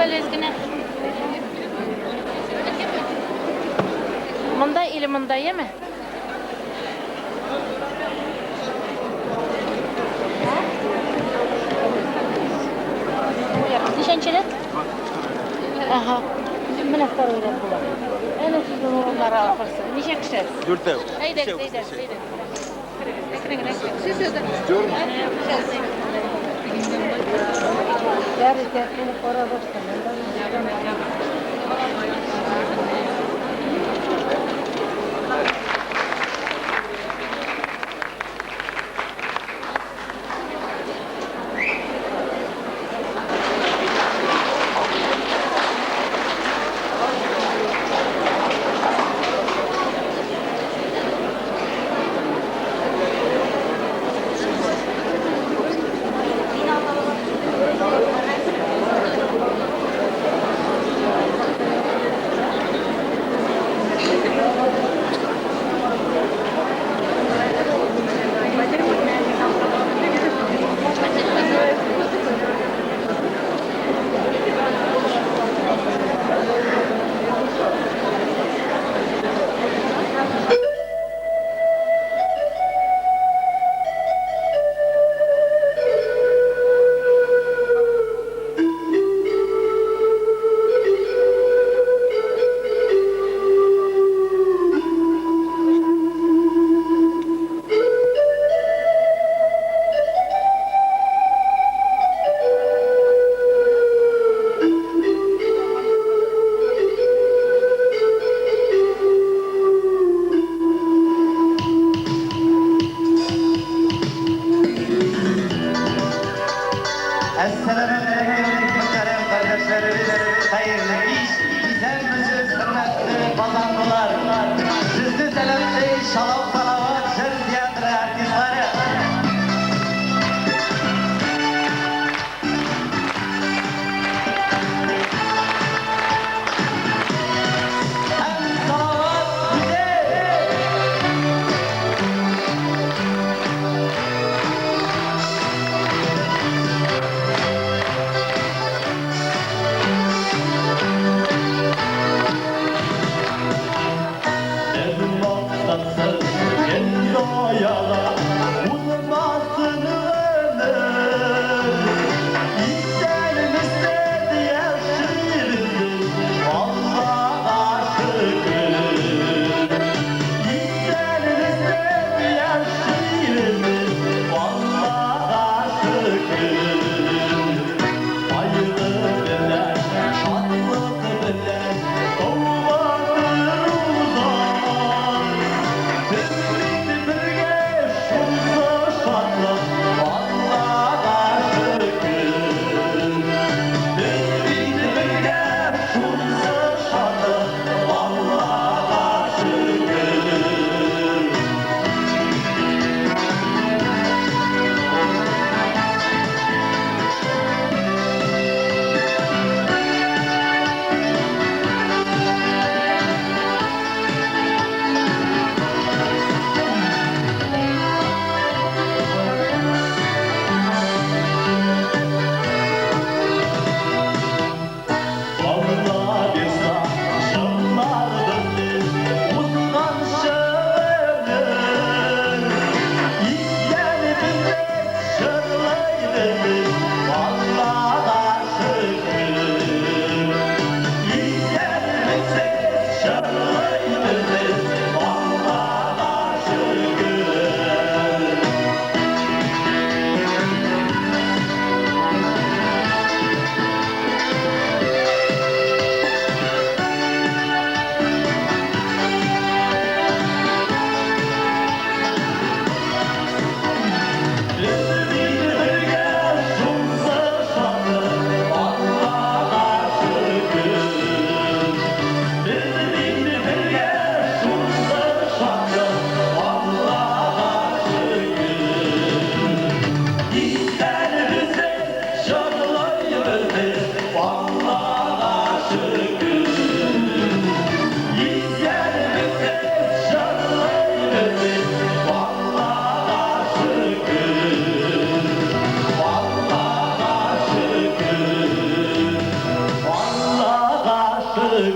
әле әз генә. Монда или монда, яме? Ничәнче рәт? Ага. Менә второй ряд була. Әнә сезнең урыннар ахрысы. Ничә кеше? Дүртәү. Әйдәгез, әйдәгез, әйдәгез. Керегез, әкрен генә.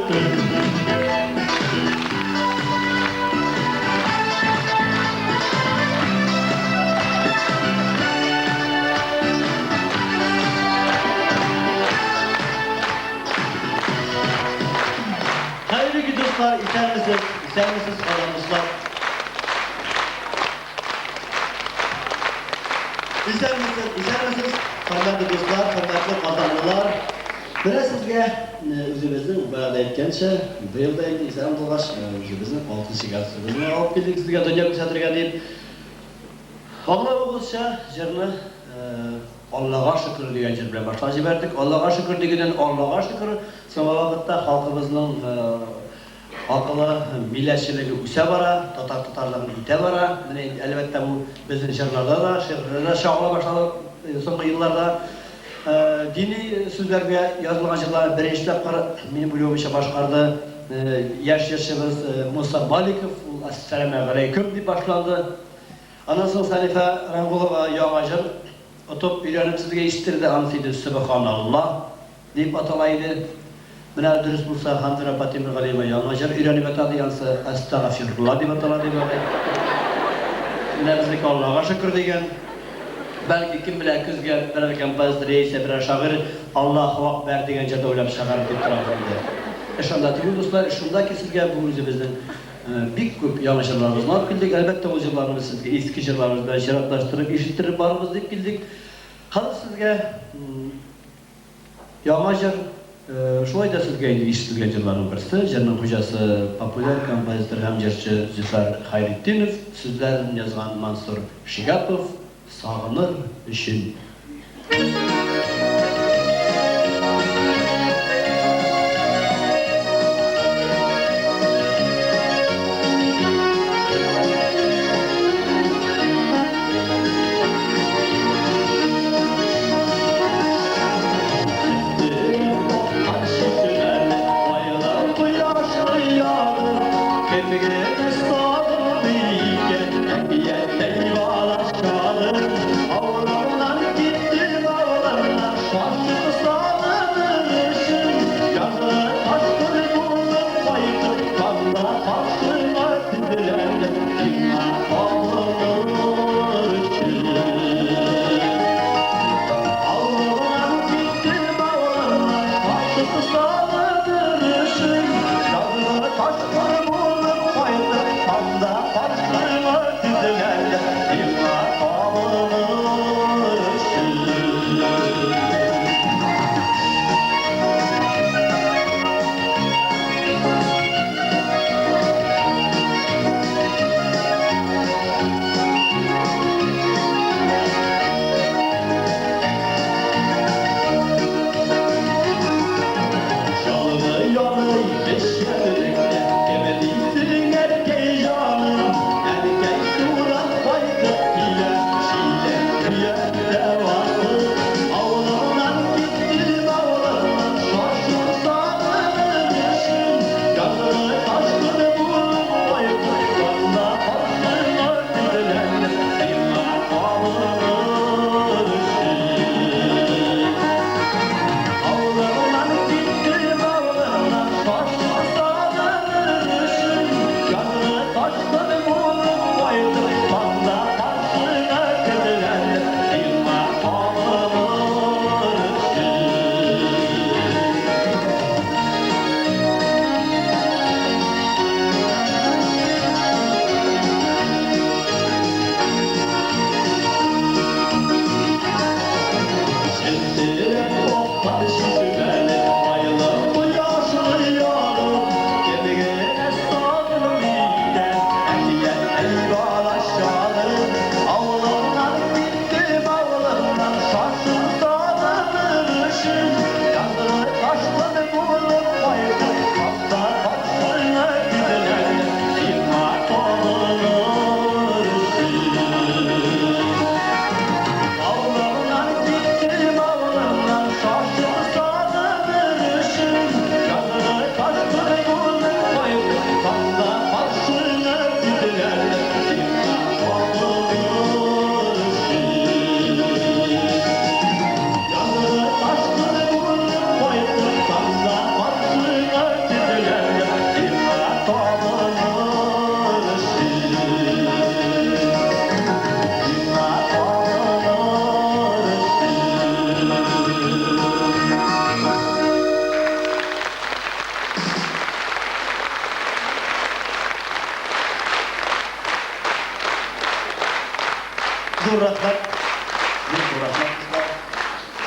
Хәерле кич, дуслар, исәнмесез, исәнмесез, Казан дуслар. Исәнмесез, исәнмесез, хөрмәтле дуслар, хөрмәтле казанлылар. Менә сезгә үзебезнең баягыда әйткәнчә, быел да инде исән булгач, үзебезнең алтынчы концертыбызны алып килдек сезгә дөнья күрсәтергә дип. Аңлавыгызча, җырны Аллага шөкер дигән җыр белән башлап җибәрдек. Аллага шөкер дигәннән Аллага шөкер, соңгы вакытта халкыбызның акылы, милләтчелеге үсә бара, татар татарлыгын итә бара. Менә инде, әлбәттә, бу безнең җырларда да, шигырьләрдә дә чагыла башлады соңгы елларда. Дини сүзләргә язылган җырларны беренче тапкыр, минем уйлавымча, башкарды яшь җырчыбыз Муса Маликов. Ул Әссәламегаләйкүм дип башланды. Аннан соң Сәлифә Рангулова яңа җыр отып, өйрәнеп сезгә ишеттерде, анысы инде Сөбханалла дип атала иде. Менә дөрес булса, Хандра апа Тимергалиева яңа җыр өйрәнеп ята ди, анысы Әстәгафирулла дип атала ди бугай. Менә безнеке Аллага шөкер дигән. Бәлки, кем белә, көзгә берәр композитор яисә берәр шагыйрь Аллаһу акбәр дигән җыр да уйлап чыгарыр дип торабыз инде. Эш анда түгел, дуслар, эш шунда ки, сезгә бүген үзебезнең Бик күп яңа җырларыбызны алып килдек. Әлбәттә, ул җырларны без сезгә иске җырларыбыз белән чиратлаштырып, ишеттереп барырбыз дип килдек. Хәзер сезгә яңа җыр, шулай да сезгә инде ишетелгән җырларның берсе. Җырның хуҗасы популяр композитор һәм җырчы Зөфәр Хәйретдинов, сүзләрен язган Мансур Шигапов, Сагыныр өчен.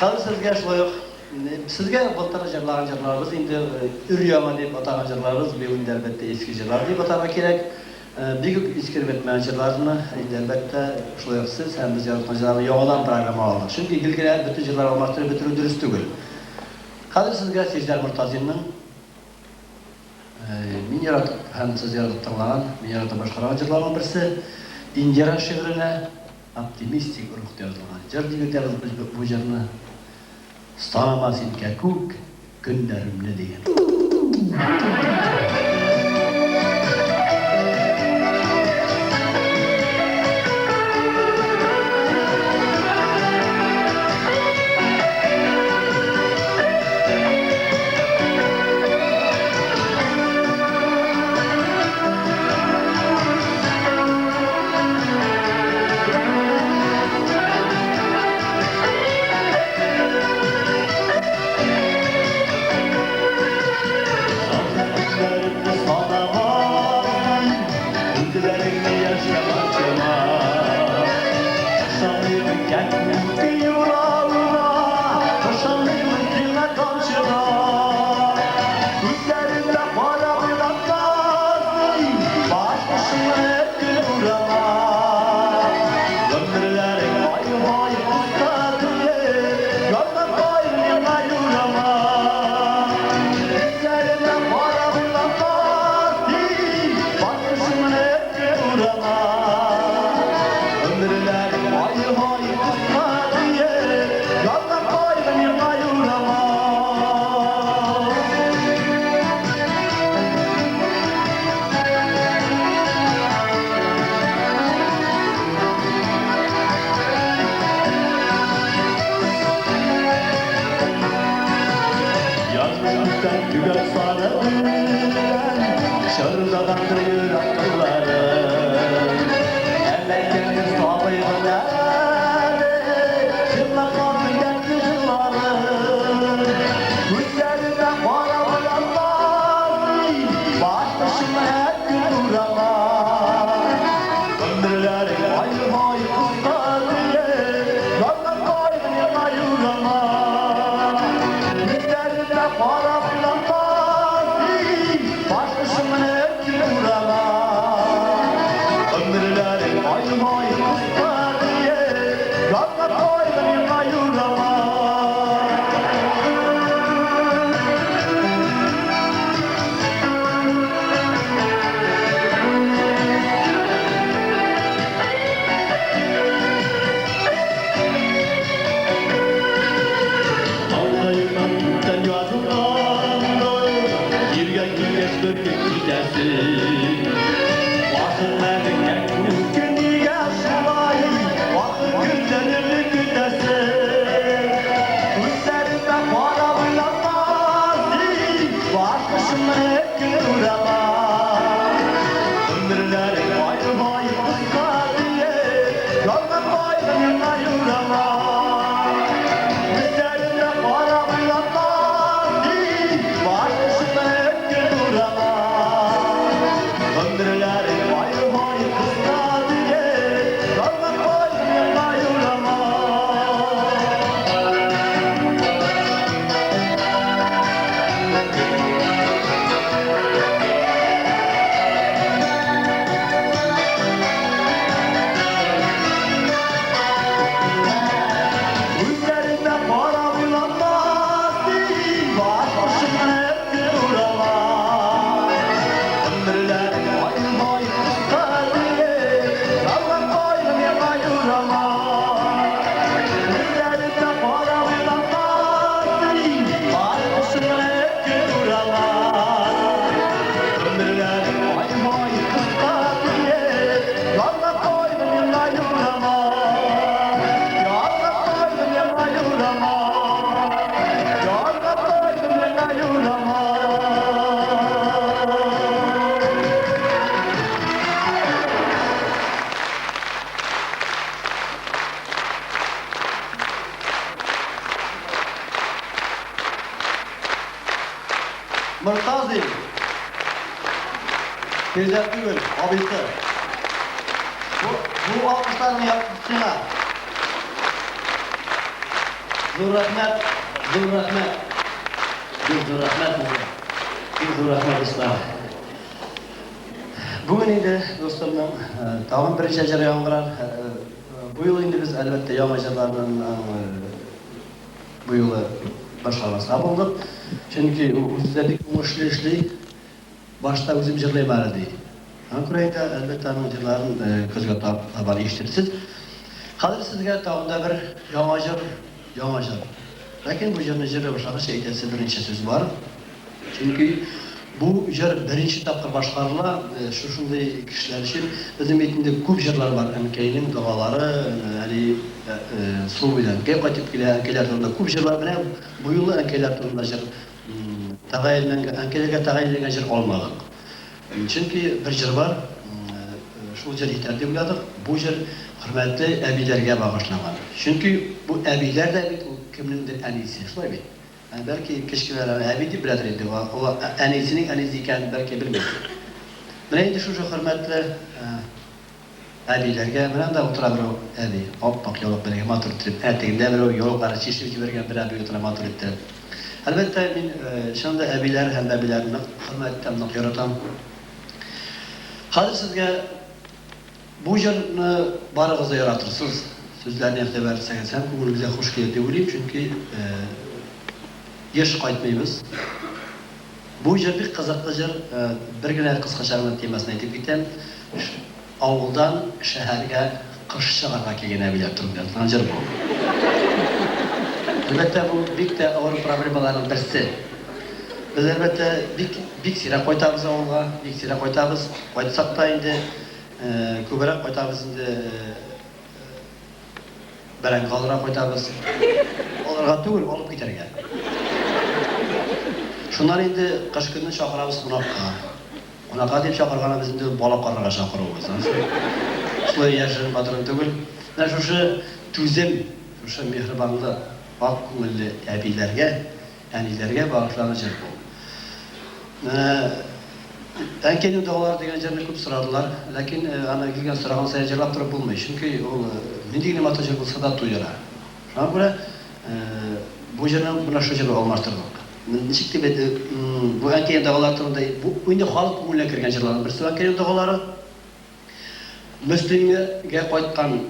Хәзер сезгә шулай ук сезгә былтыр җырлаган җырларыбыз инде өр-яңа дип атаган җырларыбыз, быел инде әлбәттә иске җырлар дип атарга кирәк. Бик үк искереп бетмәгән җырларны инде әлбәттә шулай ук сез һәм без яраткан җырларны яңадан программага алдык. Чөнки гел генә бөтен җырлар алмаштырып бетерү дөрес түгел. Хәзер сезгә Сиждәр Мортазинның мин яратып һәм сез яратып тыңлаган, мин яратып башкарган җырларының берсе Индира шигыренә оптимистик рухта язылган җыр дип йөртәбез без бу җырны. Санама син кәкүк көннәремне дигән. Мортазин. Тезләр түгел, абыйсы. Бу, бу алкышларны сиңа. Зур рәхмәт, зур рәхмәт. Бик зур рәхмәт сезгә. Бик зур рәхмәт, дуслар. Бүген инде дустымның тагын берничә җыры яңгырар. Бу юлы инде без, әлбәттә, яңа җырларның бу юлы башкармаска булдык. Чөнки ул үзе дә бик уңышлы эшли. Башта үзем җырлыйм әле, ди. Шуңа күрә инде, әлбәттә, аның җырларын көзгә табан ишетерсез. Хәзер сезгә тагын да бер яңа җыр, яңа җыр. Ләкин бу җырны җырлый башлагач, әйтәсе берничә сүз бар. Чөнки бу җыр беренче тапкыр башкарыла, шушындый кешеләр өчен. Безнең бит инде күп җырлар бар, әнкәйнең догалары, әни су буенда әнкәй кайтып килә, әнкәйләр турында күп җырлар. Менә бу юлы әнкәйләр турында җыр тәгаенләнгән, әнкәйләргә тәгаенләнгән җыр алмадык. Чөнки бер җыр бар, шул җыр җитәр дип уйладык. Бу җыр хөрмәтле әбиләргә багышланган. Чөнки бу әбиләр дә бит ул кемнеңдер әнисе, шулай бит? Бәлки кечкенәләр аны әби дип беләдер инде, ул әнисенең әнисе икәнен бәлки белми. Менә инде шушы хөрмәтле әбиләргә, менә анда утыра берәү әби, ап-ак яулык белән матур иттереп, ә тегендә берәү яулыкларын чишеп җибәргән бер әби утыра матур иттереп. Әлбәттә, мин чыннан да әбиләр һәм бәбиләрне нык хөрмәт итәм, нык яратам. Хәзер сезгә бу җырны барыгыз да яратырсыз, сүзләренә игътибар итсәгез һәм күңелегезгә хуш килер дип уйлыйм, чөнки еш кайтмыйбыз. Бу җыр бик кызыклы җыр, бер генә кыскача гына темасын әйтеп китәм. Авылдан шәһәргә кыш чыгарга килгән әбиләр турында язылган җыр бу. Әлбәттә, бу бик тә авыр проблемаларның берсе. Без, әлбәттә, бик, бик сирәк кайтабыз авылга, бик сирәк кайтабыз. Кайтсак та инде, күбрәк кайтабыз инде бәрәңге алырга кайтабыз. Алырга түгел, алып китәргә. Шуннан инде кыш көнне чакырабыз кунакка. Кунакка дип чакырганыбыз инде ул бала карарга чакыруыбыз. Шулай яшерен батырын түгел. Менә шушы түзем, шушы миһербанлы, ак күңелле әбиләргә, әниләргә багышланган җыр бу. Менә Әнкәйнең догалары дигән җырны күп сорадылар. Ләкин аны гел сораган саен җырлап торып булмый. Чөнки ул нинди генә матур җыр булса да туйдыра. Шуңа күрә бу җырны менә шул җыр белән алмаштырдык. Ничек дип әйтә, бу әнкәйнең догалары турында, бу инде халык күңеленә кергән җырларның берсе әнкәйнең догалары. Мөслимгә кайткан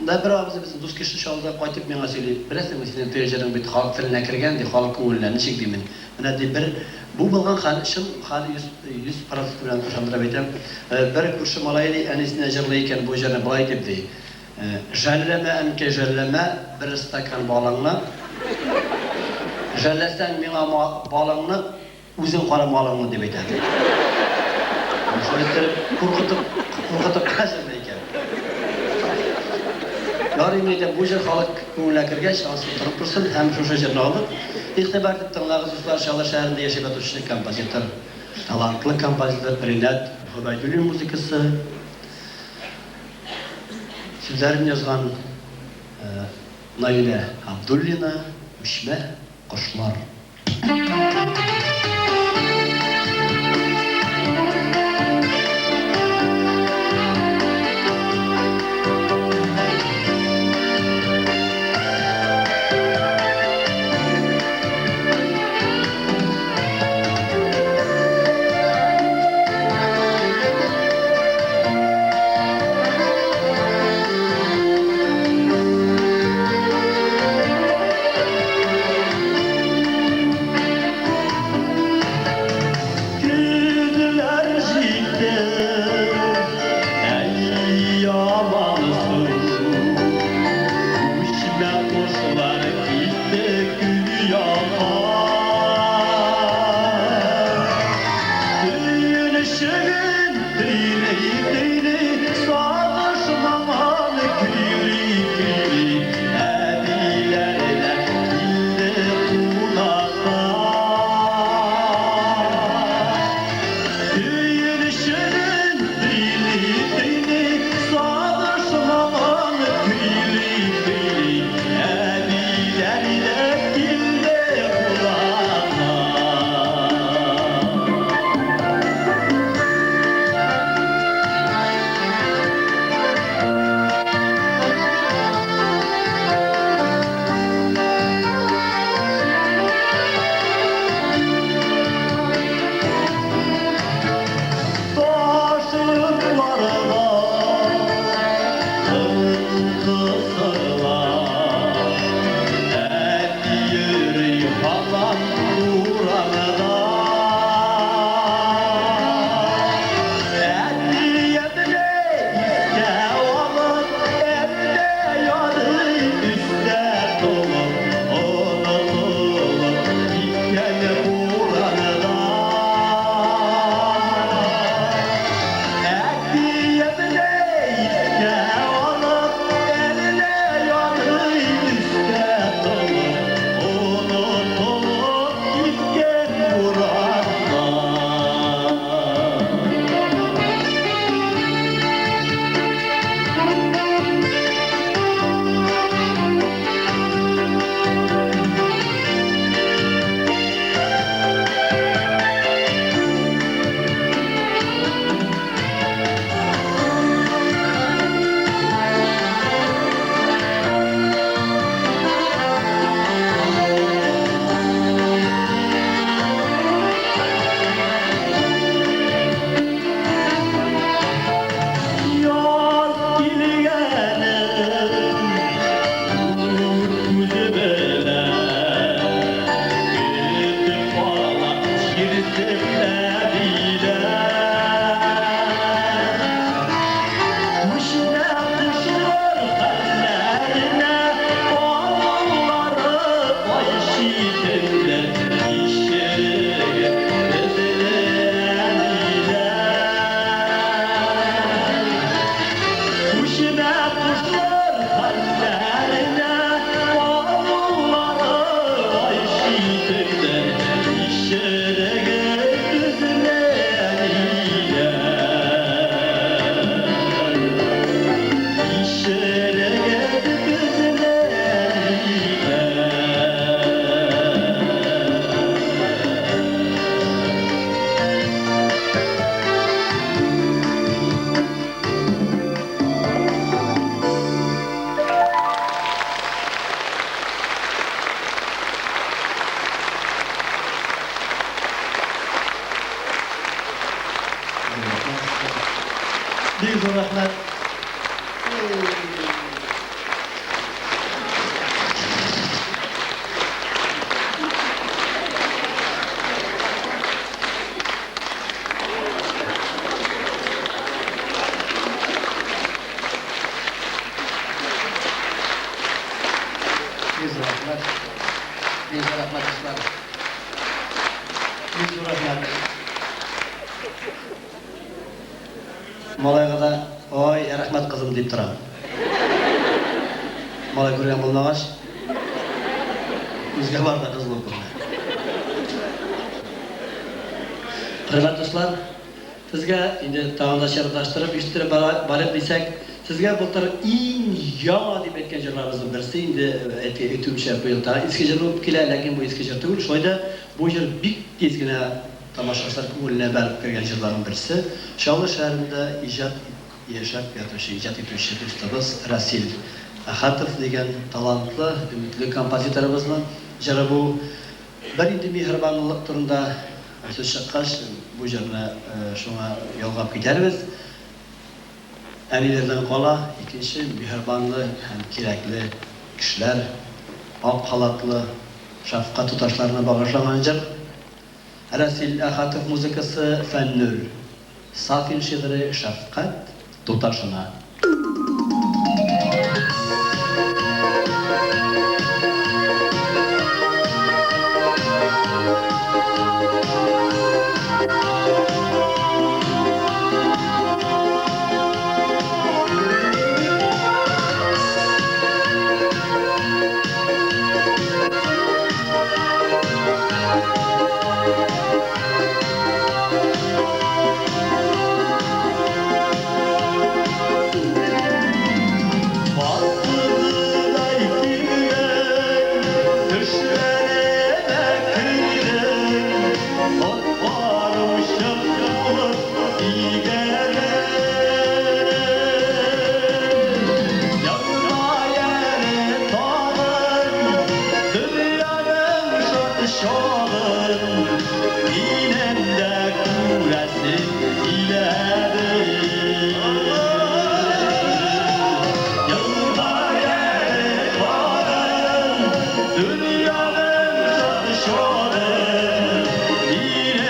да бер абзый безнең дус кеше чалды, кайтып миңа сөйли, беләсеңме, синең теге җырың бит халык теленә кергән, ди, халык күңеленә, ничек димен. Менә ди бер, бу булган хәл, чын хәл, 100 процент белән ышандырып әйтәм, бер күрше малае ди, әнисенә җырлый икән бу җырны болай дип ди, Жәлләмә, әнкәй, жәлләмә, бер стакан балыңны. Жәлләсәң миңа балыңны, үзең кара малыңны, дип әйтә, ди. Шулай иттереп, куркытып, куркытып кына җырлый икән. Ярый, мин әйтәм, бу җыр халык күңеленә кергәч, анысы торып торсын һәм шушы җырны алдык. Игътибар итеп тыңлагыз, дуслар, Чаллы шәһәрендә яшәп ятучы композитор, талантлы композитор Ринат Гобәйдуллин музыкасы. Сүзләрен язган Наилә Абдуллина, Күчмә кошлар. урамда. Яз килгәнен үзе белә, көтеп ала җир диләр. Күченә кошлар хәлләренә, авыллары ай читендә, ишеге әниләр. Күченә кошлар хәлләренә, авыллары ай читендә, ишеге әниләр. Ишеге әниләр. Бик зур рәхмәт. Бик зур рәхмәт. Бик зур рәхмәт, дуслар. Бик зур рәхмәт. Малайга да, ой, рәхмәт, кызым, дип торам. Малай күргән булмагач, күзгә бар да кыз булып күренә. Хөрмәтле дуслар, сезгә инде тагын да чиратлаштырып ишеттереп барыйк дисәк, сезгә былтыр иң яңа дип әйткән җырларыбызның берсе инде әйтүемчә быел тагын иске җыр булып килә, ләкин бу иске җыр түгел, шулай да бу җыр бик тиз генә тамашачылар күңеленә бәреп кергән җырларның берсе. Чаллы шәһәрендә иҗат яшәп ятучы, иҗат итүче дустыбыз Расил Әхәтов дигән талантлы, өметле композиторыбызның җыры бу. Бер инде миһербанлылык турында сүз чыккач, бу җырны шуңа ялгап китәрбез. Әниләрдән кала икенче миһербанлы һәм кирәкле кешеләр, ак халатлы шәфкать туташларына багышланган җыр. Расил Әхәтов музыкасы, Фәннүр Сафин шигыре Шәфкать туташына. Баттыдай килдең, төшләремә кердең, коткаручым булып килгәнең. Елмай әле тагын, дөньяның шат чагын, минем дә күрәсем киләдер. Елмай әле тагын, дөньяның шат чагын, минем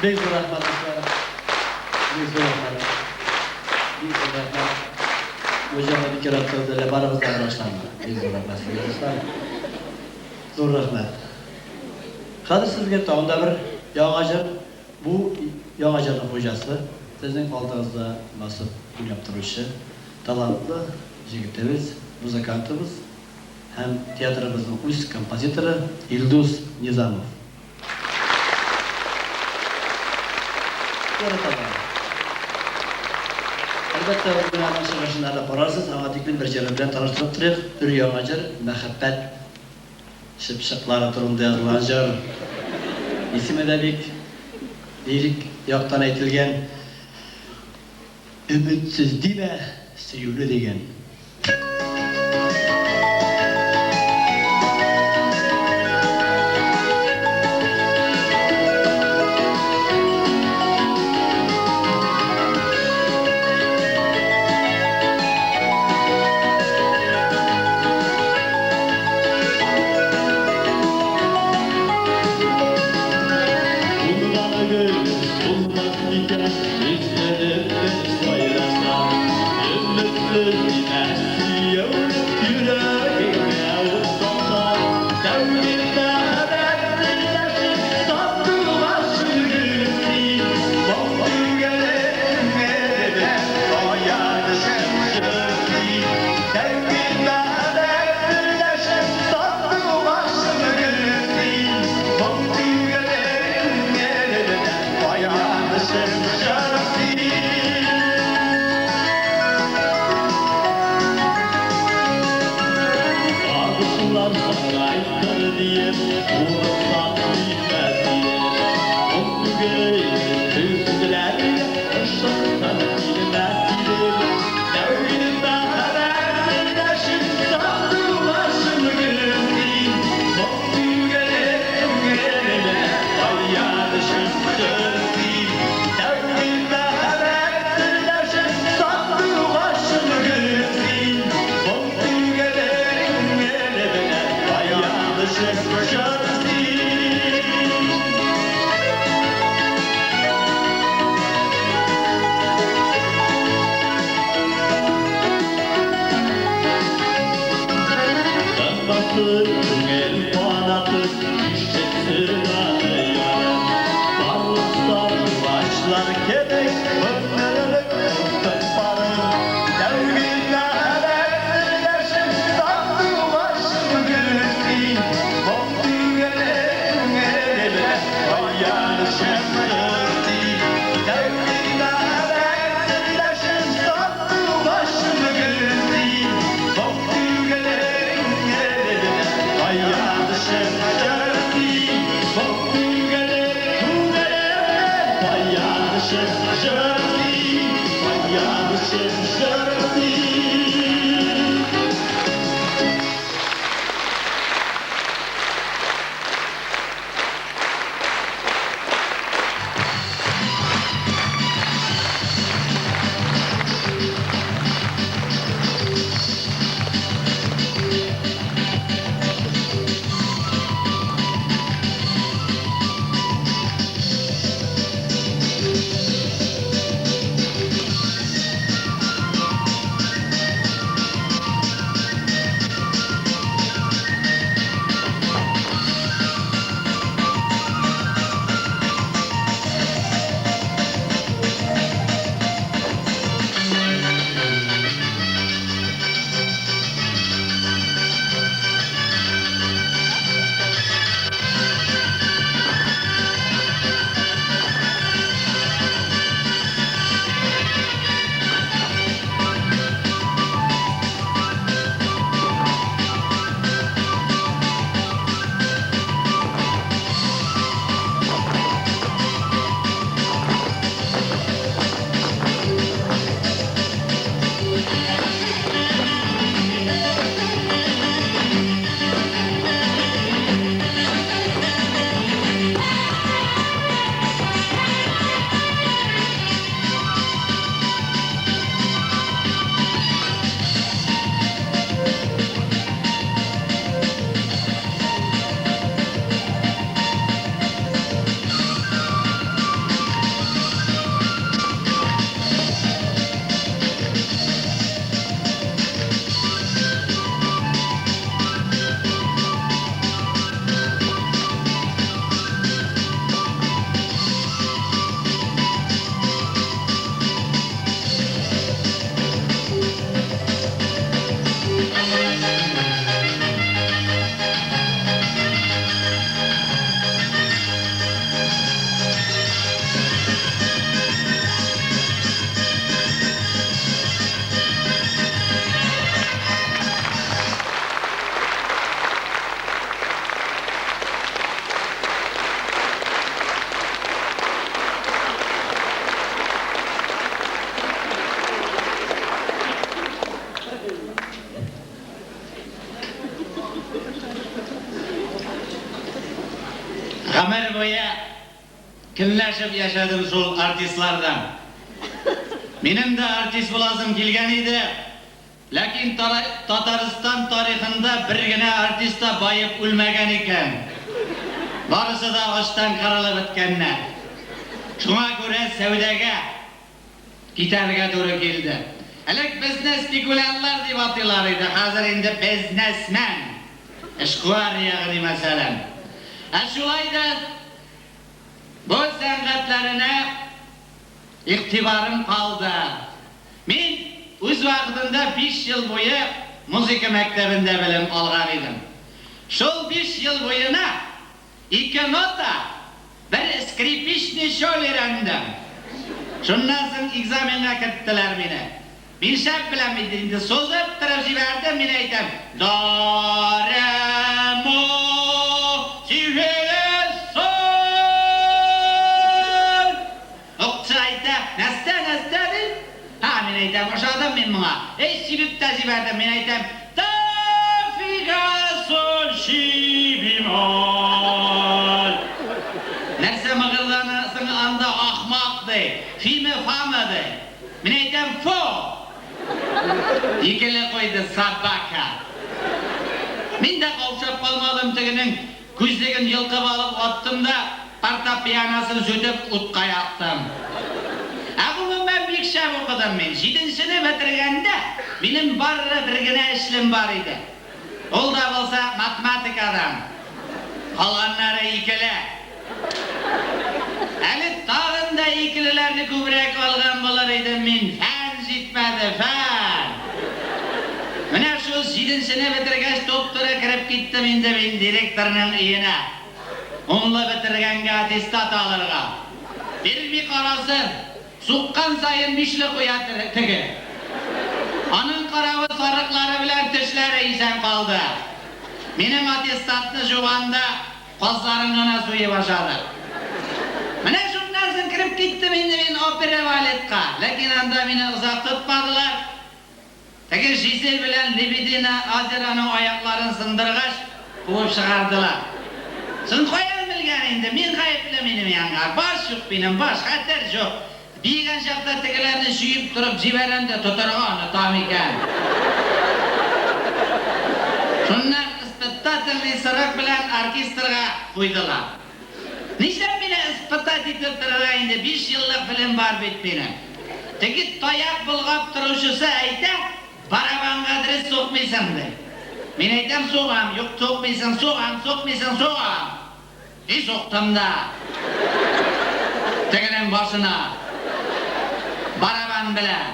Бик зур рәхмәт, дуслар. Бик зур рәхмәт. Бик зур рәхмәт. Бу җырны бик яратты, әле барыбыз да башланды. Бик зур рәхмәт сезгә, дуслар. Зур рәхмәт. Хәзер сезгә тагын да бер яңа җыр. Бу яңа җырның хуҗасы сезнең алдыгызда басып уйнап торучы талантлы җегетебез, музыкантыбыз һәм театрыбызның үз композиторы Илдус Низамов. Яраталар. Әлбәттә, бүген аның чыгышын әле карарсыз, аңа тиклем бер җыры белән таныштырып торыйк. Өр-яңа җыр, мәхәббәт чыпчыклары турында язылган җыр. Исеме дә бик лирик яктан әйтелгән. Өметсез димә, сөюле дигән. Гомер буе көнләшеп яшәдем шул артистлардан. Минем дә артист буласым килгән иде, ләкин Татарстан тарихында бер генә артист та баеп үлмәгән икән. Барысы да ачтан кырылып беткәннәр. Шуңа күрә сәүдәгә китәргә туры килде. Элек безне спекулянтлар дип атыйлар иде, хәзер инде бизнесмен. Эшкуар, ягъни мәсәлән. Ә шулай да бу сәнгатьләренә игътибарым калды. Мин үз вакытында 5 ел буе музыка мәктәбендә белем алган идем. Шул 5 ел буена ике нота, бер скрипичный шол өйрәндем. Шуннан соң экзаменга керттеләр мине. Мин шәп беләм бит инде, сузып торып җибәрдем, мин әйтәм: до, ре, мо, си, фе, соль. Укытучы әйтә: нәрсә, нәрсә, ди. Һа, мин әйтәм, ошадым мин моңа. Эй, сибеп тә җибәрдем, мин әйтәм: до, фи, га, соль, си, бемоль. Нәрсә мыгырданасың анда, ахмак, ди. Фиме, фамы, ди. Мин әйтәм, фо! Икеле куйды, собака. Мин дә каушап калмадым, тегенең күзлеген йолкып алып аттым да, портопианосын сүтеп утка яктым. Ә гомумән бик шәп укыдым мин. Җиденчене бетергәндә, минем бары бер генә эшлем бар иде. Ул да булса математикадан. Калганнары икеле. Әле тагын да икелеләрне күбрәк алган булыр идем мин, фән җитмәде, фән! Менә шул җиденчене бетергәч, туп-туры кереп киттем инде мин директорның өенә. Унлы бетергәнгә аттестат алырга. Бирми карасын, суккан саен бишле куя теге. Аның каравы сарыклары белән тешләре исән калды. Минем аттестатны жуганда казларын гына суеп ашады. Менә шуннан соң кереп киттем инде мин опера балетка. Ләкин анда мине озак тотмадылар. Теге Жизель белән Лебедина озероның аякларын сындыргач, куып чыгардылар. Соң каян белгән инде, мин гаепле минем янга. Баш юк минем, баш, хәтер юк. Биегән чакта тегеләрне чөеп торып җибәрәм дә тотарга онытам икән. Шуннан испытательный срок белән оркестрга куйдылар. Нишләп мине испытать итеп торырга инде, 5 еллык белем бар бит минем. Теге таяк болгап торучысы әйтә, барабанга дөрес сукмыйсың, ди. Мин әйтәм, сугам, юк, сукмыйсың, сугам, сукмыйсың, сугам. И суктым да. Тегенең башына. Барабан белән.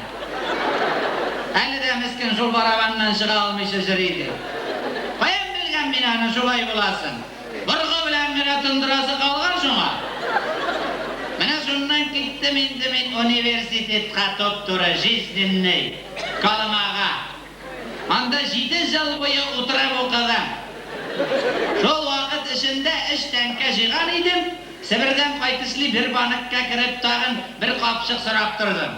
Әле дә мескен шул барабаннан чыга алмыйча йөри иде. Каян белгән мин аны шулай буласын? Боргы белән генә тондырасы калган шуңа. Менә шуннан киттем инде мин университетка туп-туры, жизненный, Колымага. Анда 7 ел буе утырып укыдым. Шул вакыт эчендә өч тәңкә җыйган идем, Себердән кайтышлый бер банкка кереп тагын бер капчык сорап тордым.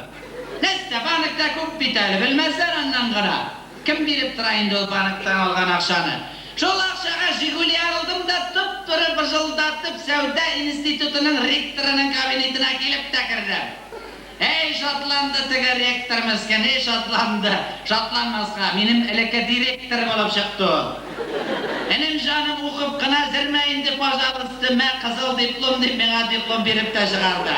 Нәрсә, банкта күп бит әле, белмәсләр аннан гына. Кем биреп тора инде ул банктан алган акчаны? Шул акчага Жигули алдым да туп-туры быжылдатып сәүдә институтының ректорының кабинетына килеп тә кердем. Эй, шатланды теге ректор мескен, эй, шатланды. Шатланмаска, минем элекке директор булып чыкты ул. Энем җаным укып кына зермә инде, пожалуйста, мә кызыл диплом дип миңа диплом биреп тә чыгарды.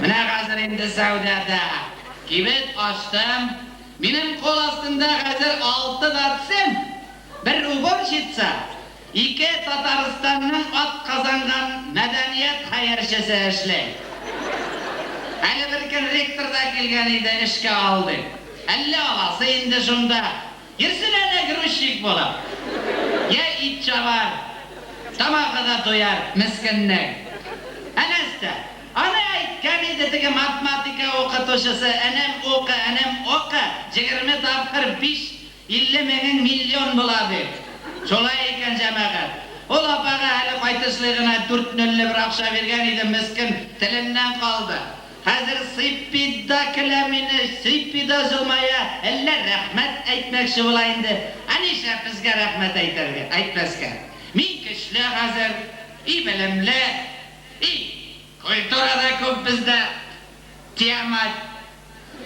Менә хәзер инде сәүдәдә кибет ачтым. Минем кул астында хәзер 6 доцент, бер уборщица, ике Татарстанның атказанган мәдәният хәерчесе эшли. Әле бер көн ректор да килгән иде, эшкә ал дип. Әллә аласы инде шунда. Йөрсен әнә грузчик булып. Я ит чабар, тамагы да туяр, мескеннең. Әнәстә, аны әйткән иде теге математика укытучысы, энем укы, энем укы, 20 тапкыр 5, 50 меңең миллион була дип. Шулай икән, җәмәгать. Ул апага әле кайтышлый гына 4 нөлле бер акча биргән идем, мескен теленнән калды. Хәзер сыйпый да көлә мине, сыйпый да җылмая, әллә рәхмәт әйтмәкче була инде. Ә нишләп безгә рәхмәт әйтергә, әйтмәскә? Мин көчле хәзер. и белемле, и культура да күп бездә. Тиямать.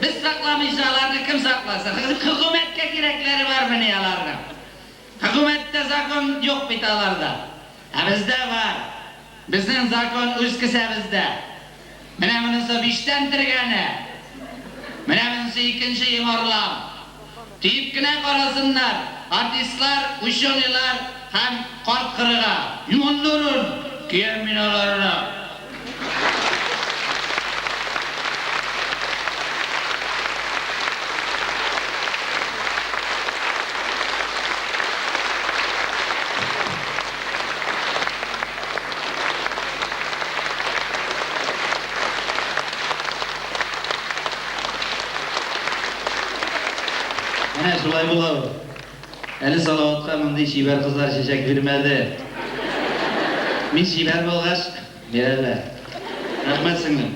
Без сакламыйча аларны кем сакласын? Хөкүмәткә кирәкләре бармыни аларның? Хөкүмәттә закон юк бит аларда. Ә бездә бар. Безнең закон үз кесәбездә. Менә монысы биштән тергәне. Менә монысы икенче йомарлам. Тиеп кенә карасыннар, артистлар, ученыйлар һәм карт-корыга. Иманнарын киям мин аларына. Менә шулай була ул. Әле Салаватка мондый чибәр кызлар чәчәк бирмәде. Мин чибәр булгач, бирәләр. Рәхмәт, сеңлем.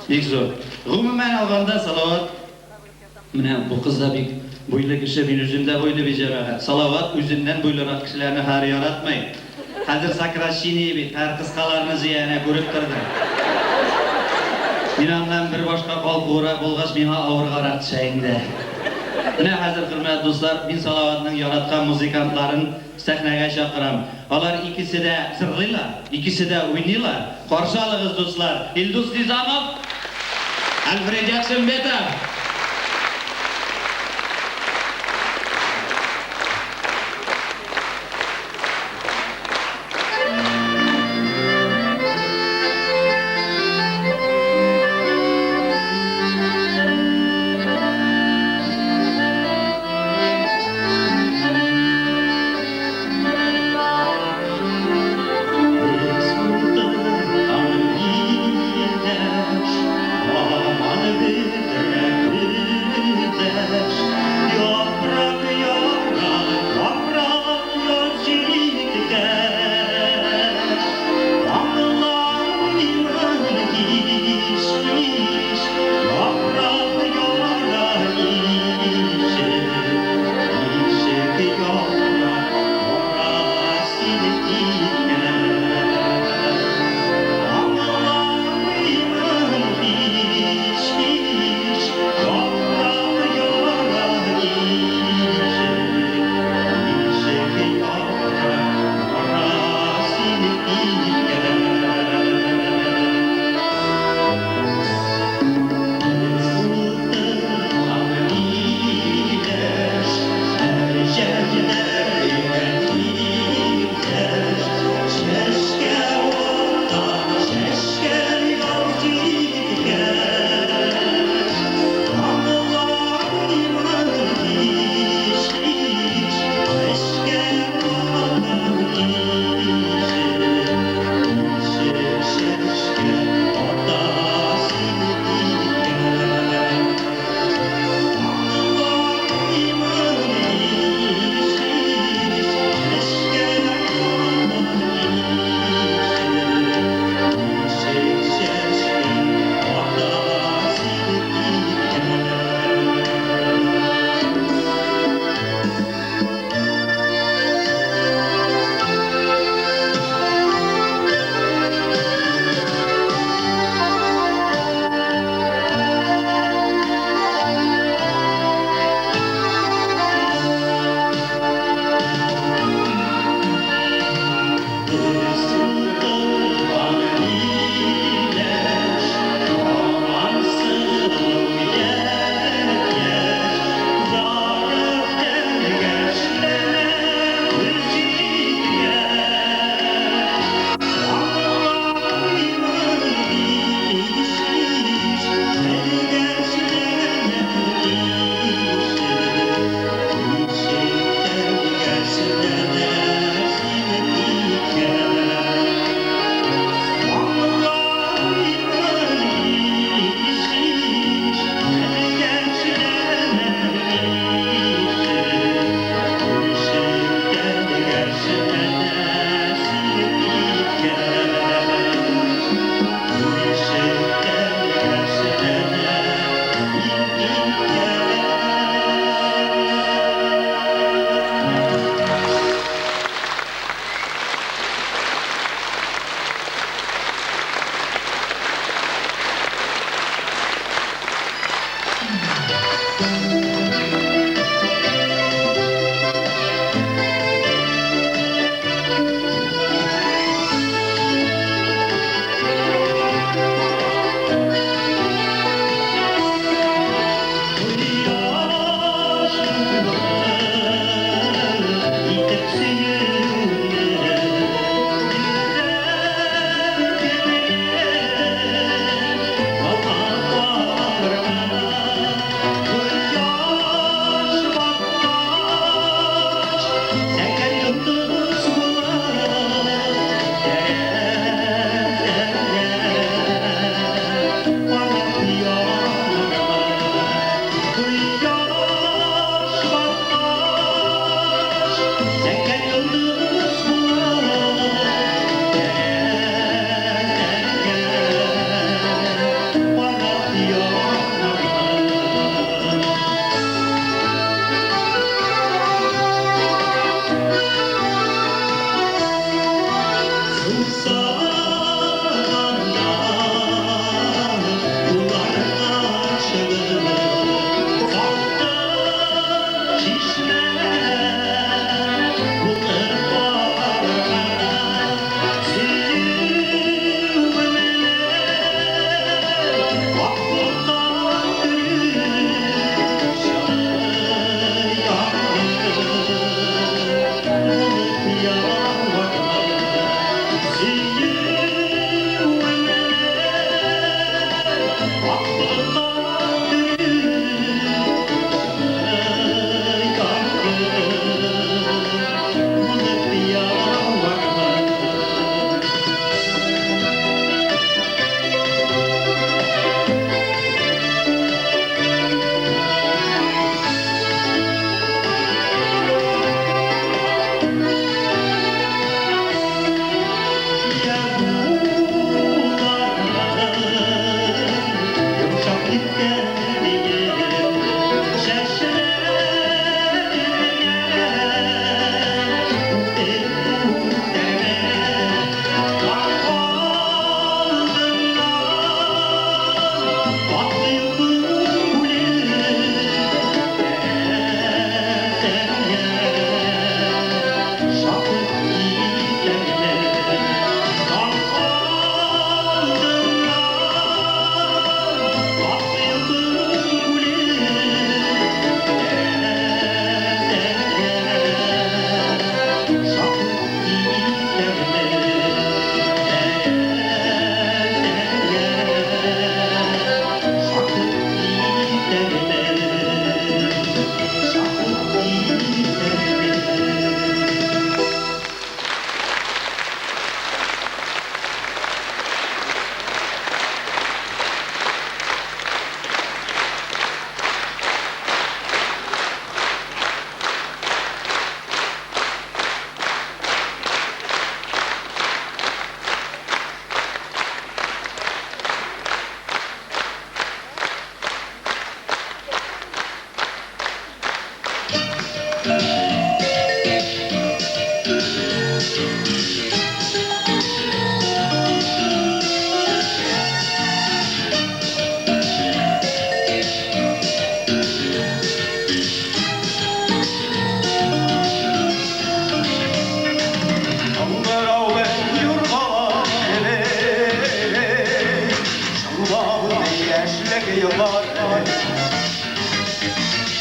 Бик зур. Гомумән алганда, Салават, менә бу кыз да бик буйлы кеше, мин үзем дә буйлы бит, җәмәгать. Салават үзеннән буйлырак кешеләрне хәер яратмый. Хәзер сокращение бит, хәер кыскаларны җыя, әнә күреп тордым. Мин аннан бер башка калкуырак булгач, миңа авыргарак төшә инде. Менә хәзер, хөрмәтле дуслар, мин Салаватның яраткан музыкантларын сәхнәгә чакырам. Алар икесе дә җырлыйлар, икесе дә уйныйлар. Каршы алыгыз, дуслар, Илдус Низамов, Альфред Якшимбетов! Без утырган миләш, Һаман бетерә.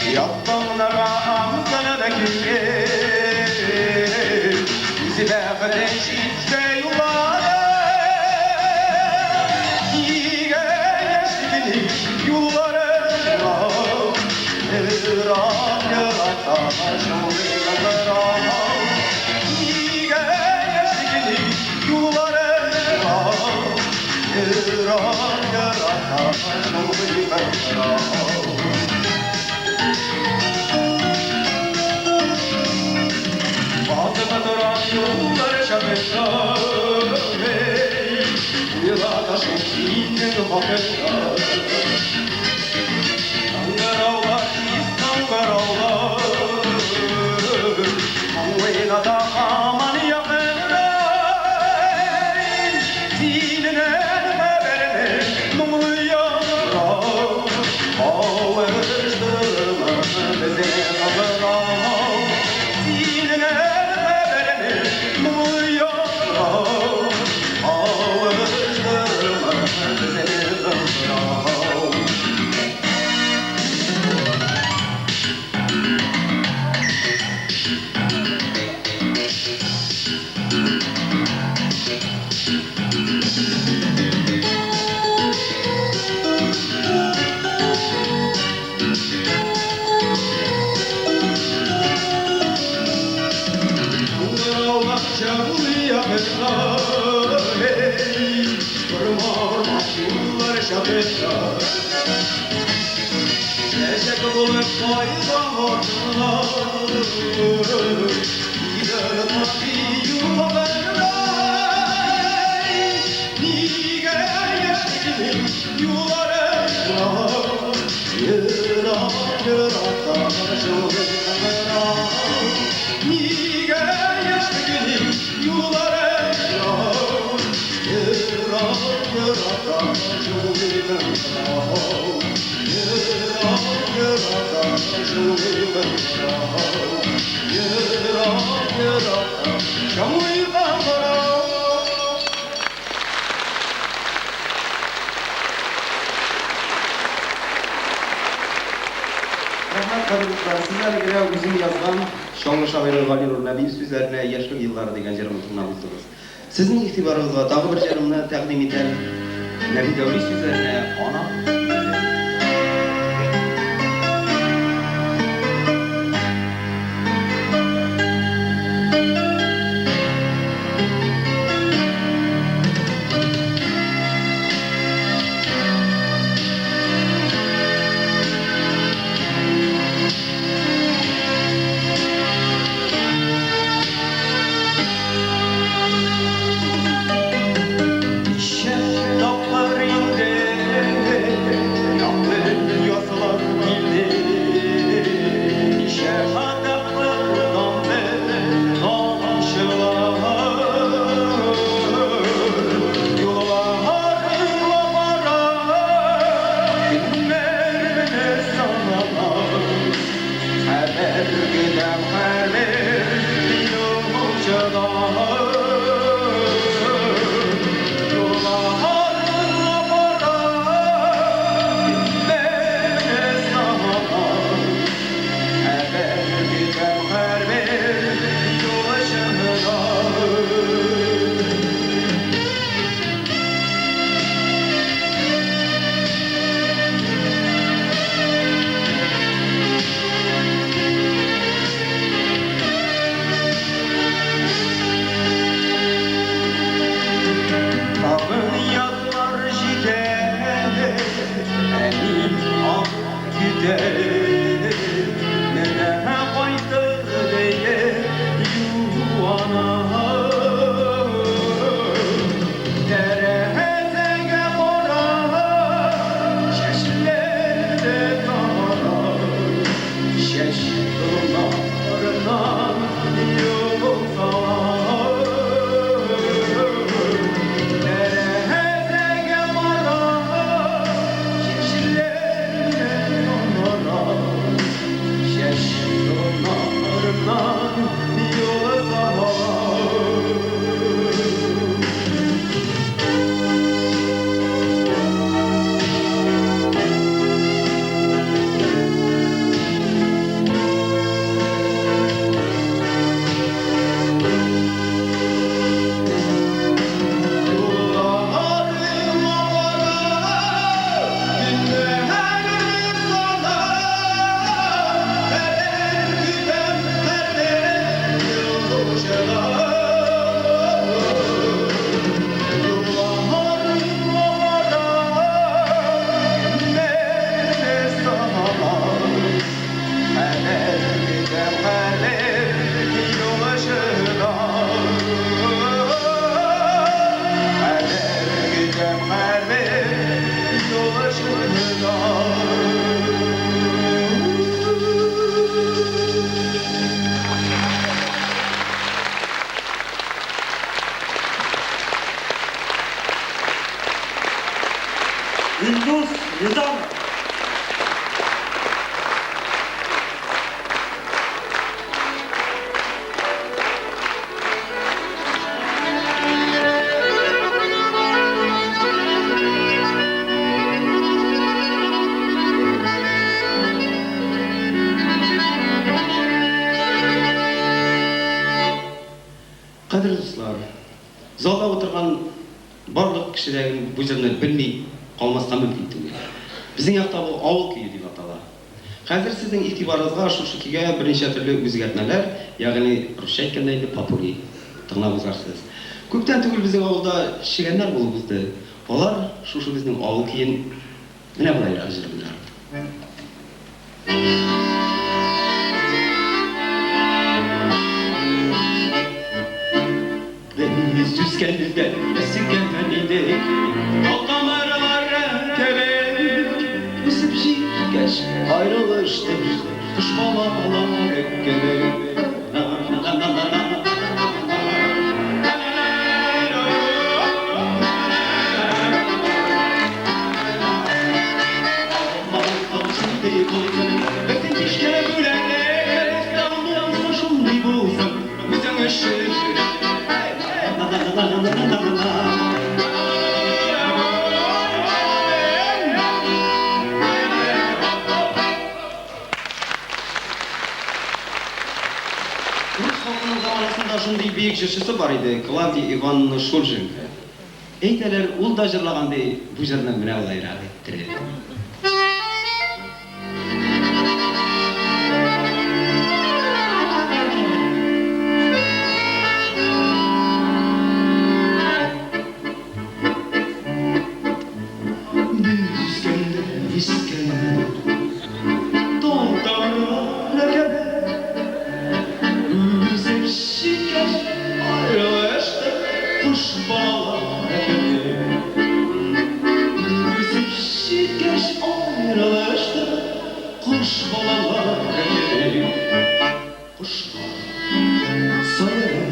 Яттыңнарга аңсаны килеп, Үзе бәхете читкә юллары. Нигә яшьлегенең юллары ерак, Ерак, еракта шундый кыңгырау. Нигә яшьлегенең юллары ерак, Ерак, еракта шундый кыңгырау. Батып торам юллар чатында, ey, Уйлата шул синең хакында. Кыңгыраулар, тиз кыңгыраулар, Уйлата һаман якында. Синнән хәбәрне моңлы яңгырау, Алыштырырмы безне кыңгырау? Синнән хәбәрне моңлы яңгырау, Алыштырырмы безне кыңгырау? Кыңгыраулар чыңлый якында, ey, Vurma, vurma юллар чатында. Чәчәк булып кайда артында, Идел табию хакында. Нигә яшьлегенең юллары ерак, Ерак, еракта шундый кыңгырау? Нигә яшьлегенең юллары ерак, Ерак, еракта шундый кыңгырау? Ерак, еракта шундый кыңгырау. Ерак, еракта шундый кыңгырау. Рәхмәт, кадерле дуслар. Сез әле генә үзем язган Чаллы шагыйре Галинур Нәбиев сүзләренә Яшьлек еллары дигән җырымны тыңлап уздыгыз. Сезнең игътибарыгызга тагы бер җырымны тәкъдим итәм. Нәби Дәүли сүзләренә Ана сүзе. Ничә тапкыр инде якты язлар килде, Ничә тапкыр тамды тамчылар. Юлларыңа бара көннәр менә санала, Хәбәр көтәм һәрбер юлчыдан. Юлларыңа бара көннәр менә санала, Хәбәр көтәм һәрбер юлчыдан. Илдус Низамов. Кадерле дуслар, залда утырган барлык кеше дә бу җырны белми калмаска мөмкин түгел. Безнең якта бу авыл көе дип атала. Хәзер сезнең игътибарыгызга шушы көйгә берничә төрле үзгәртмәләр, ягъни русча әйткәндә инде попурри, тыңлап узарсыз. Күптән түгел безнең авылда чегәннәр булып узды. Алар шушы безнең авыл көен менә болайрак җырлыйлар. Без үскәндә үскән идек, Тал тамырлары кебек. Үсеп җиткәч аерылыштык, Кош балалары кебек. Шундый булсын, безнең кечкенә бүләк, шундый булсын, үзең өчен. Рус халкының заманасында шундый бөек җырчысы бар иде, Клавдия Ивановна Шульженко. Әйтәләр, ул да җырлаган ди, бу җырны менә болайрак иттереп. Үскәндә үскән тал кебек, Үсеп җиткәч аерылыштык, Кош балалары кебек. Үсеп җиткәч аерылыштык, Кош балалары кебек. Кошлар сайрый.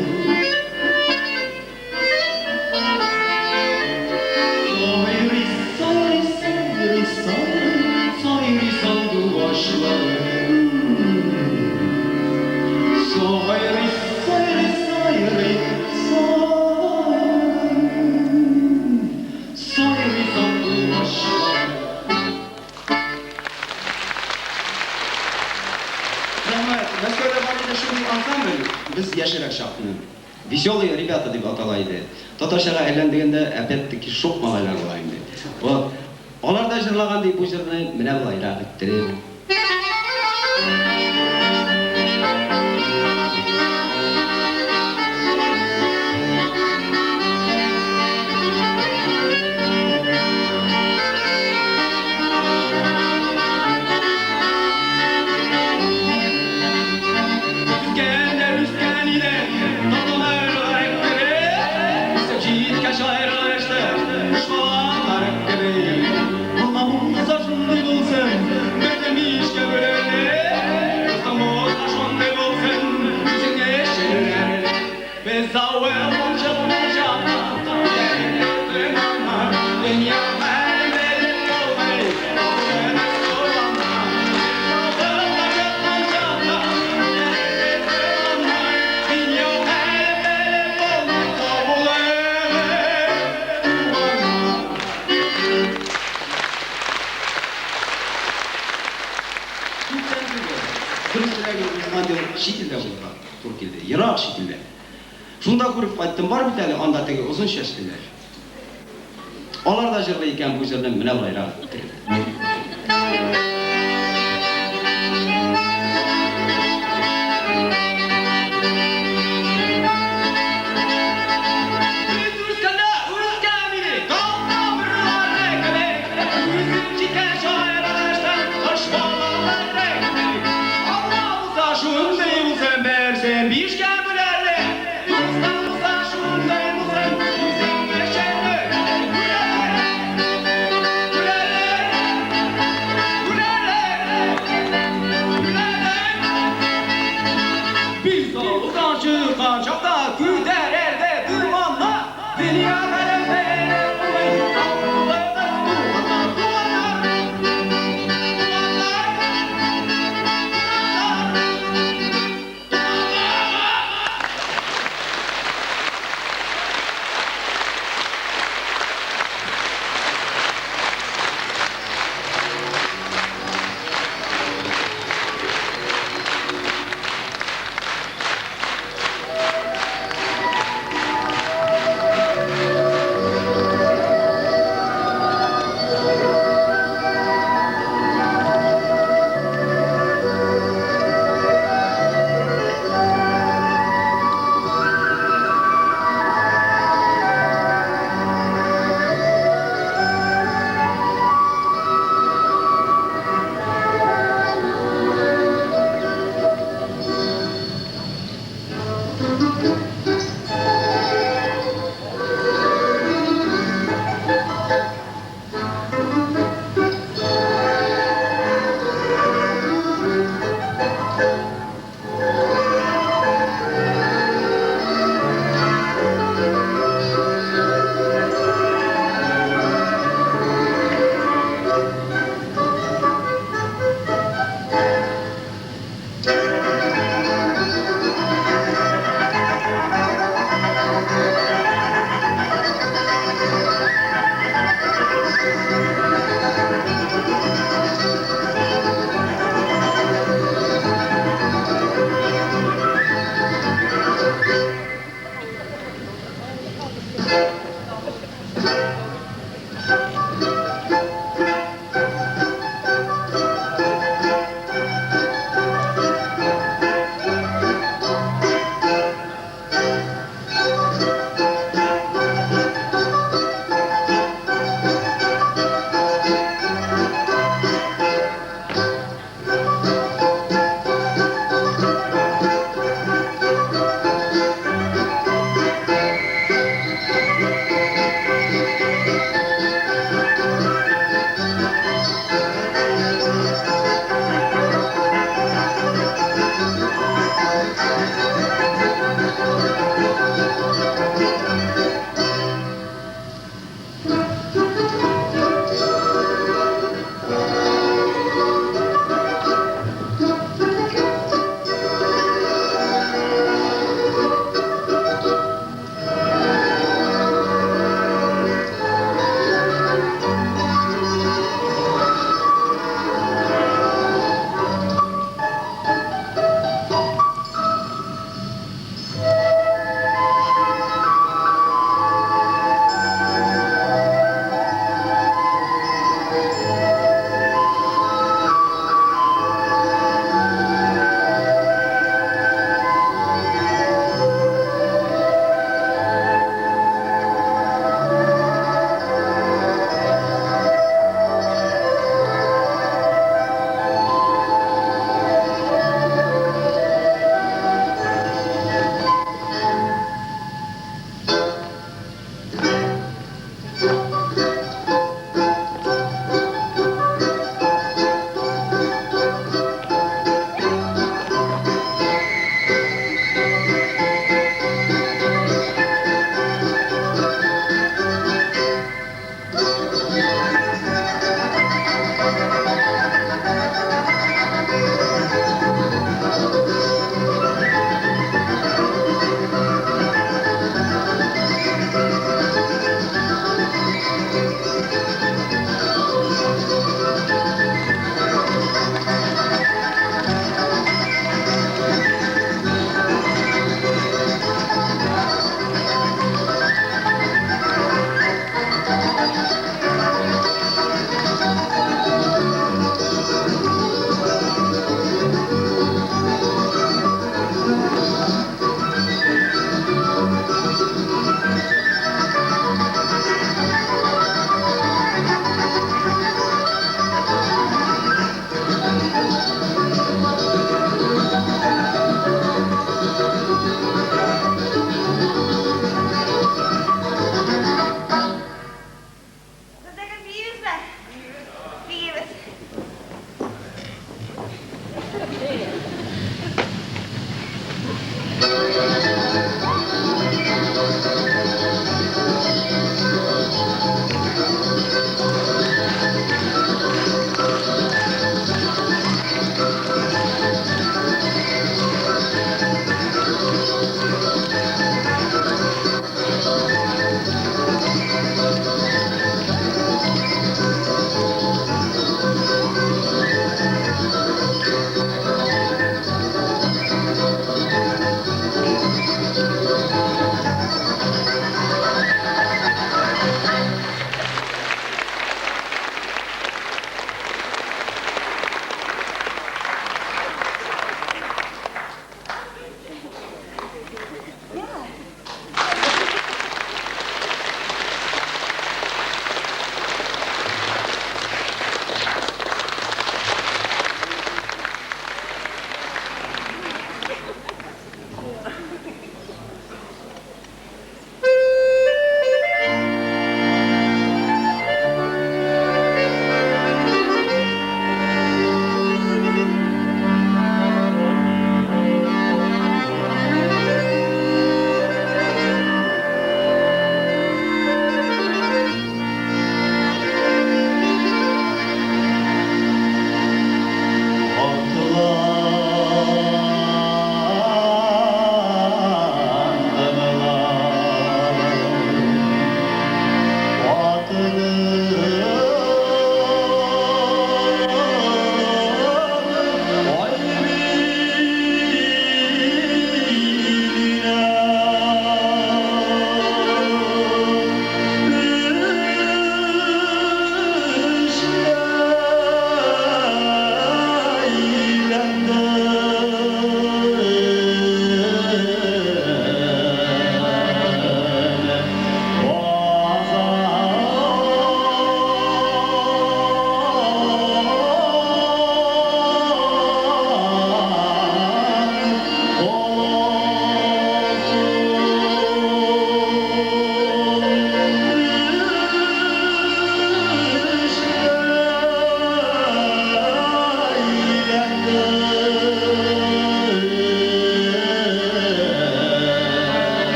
Сайрый, сайрый, сайрый, сайрый, сайрый сандугачлар. Сайрый, сайрый, сайрый, сайрый, сайрый сандугачлар. Рәхмәт. Мәскәүдә бар иде шундый ансамбль, без яшьрәк чакны. «Веселые ребята» дип атала иде. Татарчага әйләндергәндә, опять-таки, шук малайлар була инде. Вот. Алар да җырлаган ди бу җырны менә болайрак иттереп. Үскәндә үскән идек, Тал кебек. Үсеп җиткәч аерылыштык, Кош балалары кебек. Алма булса шундый булсын, Безне бишкә бүләлек. Дустың булса шундый булсын, Үзең өчен. Без авылдан чыккан чакта, Дөнья хәлен белеп булмый, Авылыбыз туганнар. Без авылдан чыккан чакта, Дөнья хәлен белеп булмый, Авылыбыз туганнар. Күптән түгел, дөресрәге, узган ел чит илдә булырга туры килде. Ерак чит илдә. Шунда күреп кайттым, бар бит әле анда теге озын чәчлеләр. Алар да җырлый икән бу җырны менә болайрак иттереп.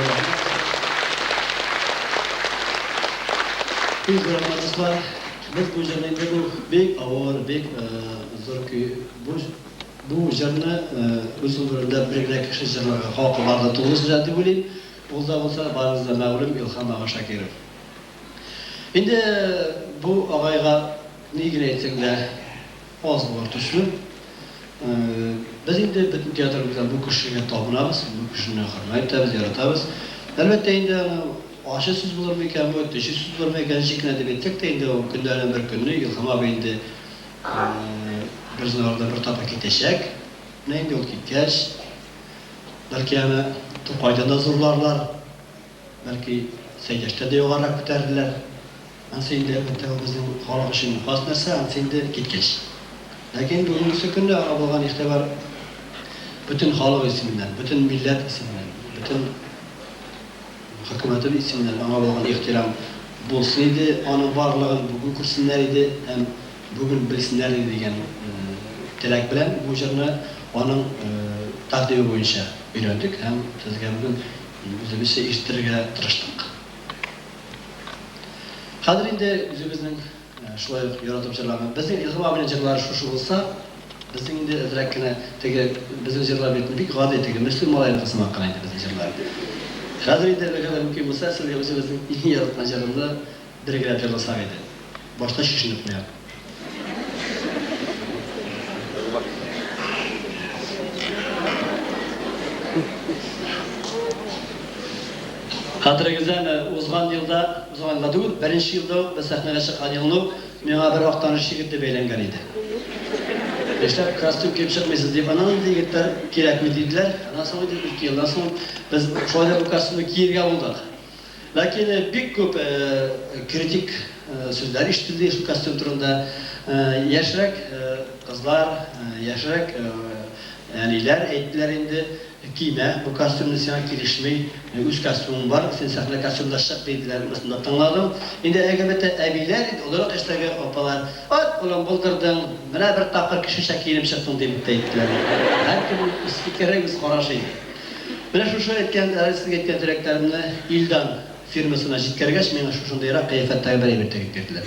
Зур рәхмәт. Бик зур рәхмәт, дуслар. Без бу җырны инде бу бик авыр, бик зур көй. Бу бу җырны үз гомерендә бер генә кеше җырларга хакы бар да тулысынча дип уйлыйм. Ул да булса барыгызга мәгълүм Илһам ага Шакиров. Инде бу агайга ни генә әйтсәң дә аз булыр төсле. Без инде бөтен театрыбыз белән бу кешегә табынабыз, бу кешене хөрмәт итәбез, яратабыз. Әлбәттә инде аны ачы сүз булырмы икән бу, төче сүз булырмы икән, ничек кенә дип әйтсәк тә инде ул көннәрдән бер көнне Илһам абый инде безнең арада бер тапкыр китәчәк. Менә инде ул киткәч, бәлки аны Тукайдан да зурларлар. Бәлки, Сәйдәштә дә югарырак күтәрерләр. Ансы инде, әлбәттә, ул безнең халык өчен хас нәрсә, ансы инде киткәч. Ләкин бүгенгесе көндә аңа булган игътибар бөтен халык исеменнән, бөтен милләт исеменнән, бөтен хөкүмәтебез исеменнән аңа булган ихтирам булсын иде, аның барлыгын бүген күрсеннәр иде һәм бүген белсеннәр иде дигән теләк белән бу җырны аның тәкъдиме буенча өйрәндек һәм сезгә бүген Үзебезчә ишеттерергә тырыштык. Хәзер инде үзебезнең шулай ук яратып җырлаган, безнең Илһам абыйның җырлары шушы булса, безнең инде әзрәк кенә теге безнең җырлар бит бик гади, теге Мөслим малаеныкы сымак кына инде безнең җырлар. Хәзер инде әгәр дә мөмкин булса, сезгә үзебезнең иң яраткан җырымны бергәләп җырласак иде. Башта чишенеп куям. Хәтерегездәме, узган елда, узган елда түгел, беренче елда ук без сәхнәгә чыккан елны ук миңа бер Актаныш егете бәйләнгән иде. Нишләп костюм киеп чыкмыйсыз дип, аннан инде егетләр кирәкми диделәр. Аннан соң инде ике елдан соң без шулай да бу костюмны киергә булдык. Ләкин бик күп критик сүзләр ишетелде шул костюм турында. Яшьрәк кызлар, яшьрәк әниләр әйттеләр инде, кимә, бу костюмны сиңа килешми, үз костюмың бар, син сәхнә костюмында чык, диделәр. Монысын да тыңладым. Инде әлбәттә әбиләр, инде олырак яшьтәге апалар, Ат, улым, булдырдың, менә бер тапкыр кешечә киенеп чыктың, дип тә әйттеләр. Һәркемнең үз фикере, үз карашы инде. Менә шушы әйткән, әле сезгә әйткән теләкләремне Илдан фирмасына җиткергәч, миңа шушындыйрак кыяфәттәге бер әйбер тегеп бирделәр.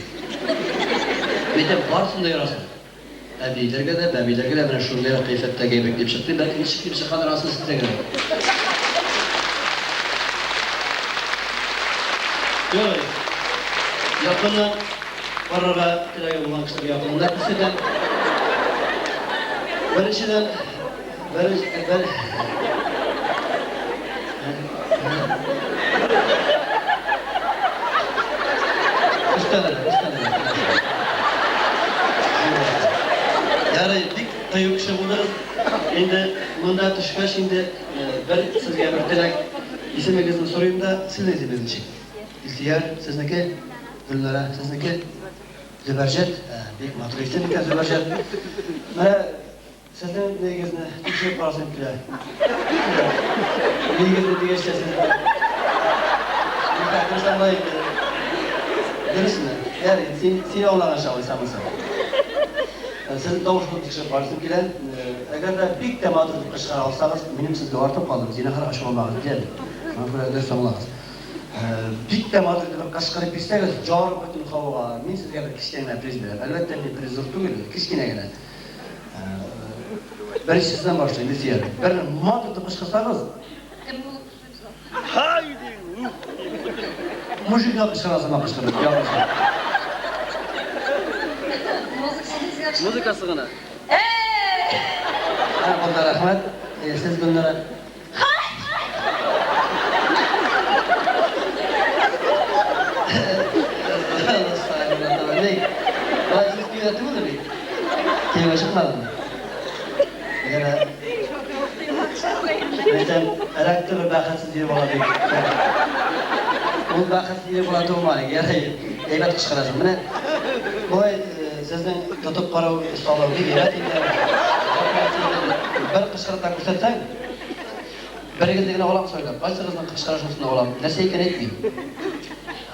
Мин әйтәм, барысын да ярасын. Әбиләргә дә, бәбиләргә дә менә шушындыйрак кыяфәттәге әйбер килеп чыкты. Бәлки, ничек килеп чыккандыр, анысын сез дә генә. Юк, якыннан карарга теләге булган кешеләргә якыннан да күрсәтәм. Беренчедән, Бер, бер. Өстән әле, өстән әле. Ярый, бик кыю кеше булдыгыз. Инде монда төшкәч инде бер сезгә бер теләк. Исемегезне сорыйм да, сезнең исемегез ничек? Илтияр, сезнеке? Гөлнара, сезнеке? Зөбәрҗәт, бик матур исем икән Зөбәрҗәт. Менә Сезнең нигезне тикшереп карасым килә. Нигезне дигәч тә сез Никахны аңла инде. Дөресме? Ярый, син син аңлаганча алайса монысы. Сезнең тавышыгызны тикшереп карасым килә. Әгәр дә бик тә матур итеп кычкыра алсагыз, минем сезгә артып калдым, зинһар ачуланмагыз, диде. Шуңа күрә дөрес аңлагыз. Бик тә матур итеп кычкырып бирсәгез, жарып бөтен һавага, мин сезгә бер кечкенә генә приз бирәм. Әлбәттә, минем приз зур түгел, кечкенә генә. Беренчесеннән башлыйм, Илсөяр. Бер мат итеп кычкырсагыз. Кем булып сүз ал? Һай дим, ух дим. Мужиклар кычкыра сымак кычкырып, ялгыш. Музыкасы яхшы. Музыкасы гына. Эй! Һәм анда рәхмәт. Сез Гөлнара. Сез көйгә түгел бит. Көйгә чыкмадымы? Яра. Әйтәм, эләкте бер бәхетсез ир бала дип. Ул бәхетсез ир бала түгел, ярый. Әйбәт кычкырасың. Менә болай сезнең тотып карау осталыгы бик әйбәт инде. Бер кычкырып та күрсәтсәң, Берегезне генә алам сайлап, кайсыгызның кычкырышын соң алам, нәрсә икән әйтмим.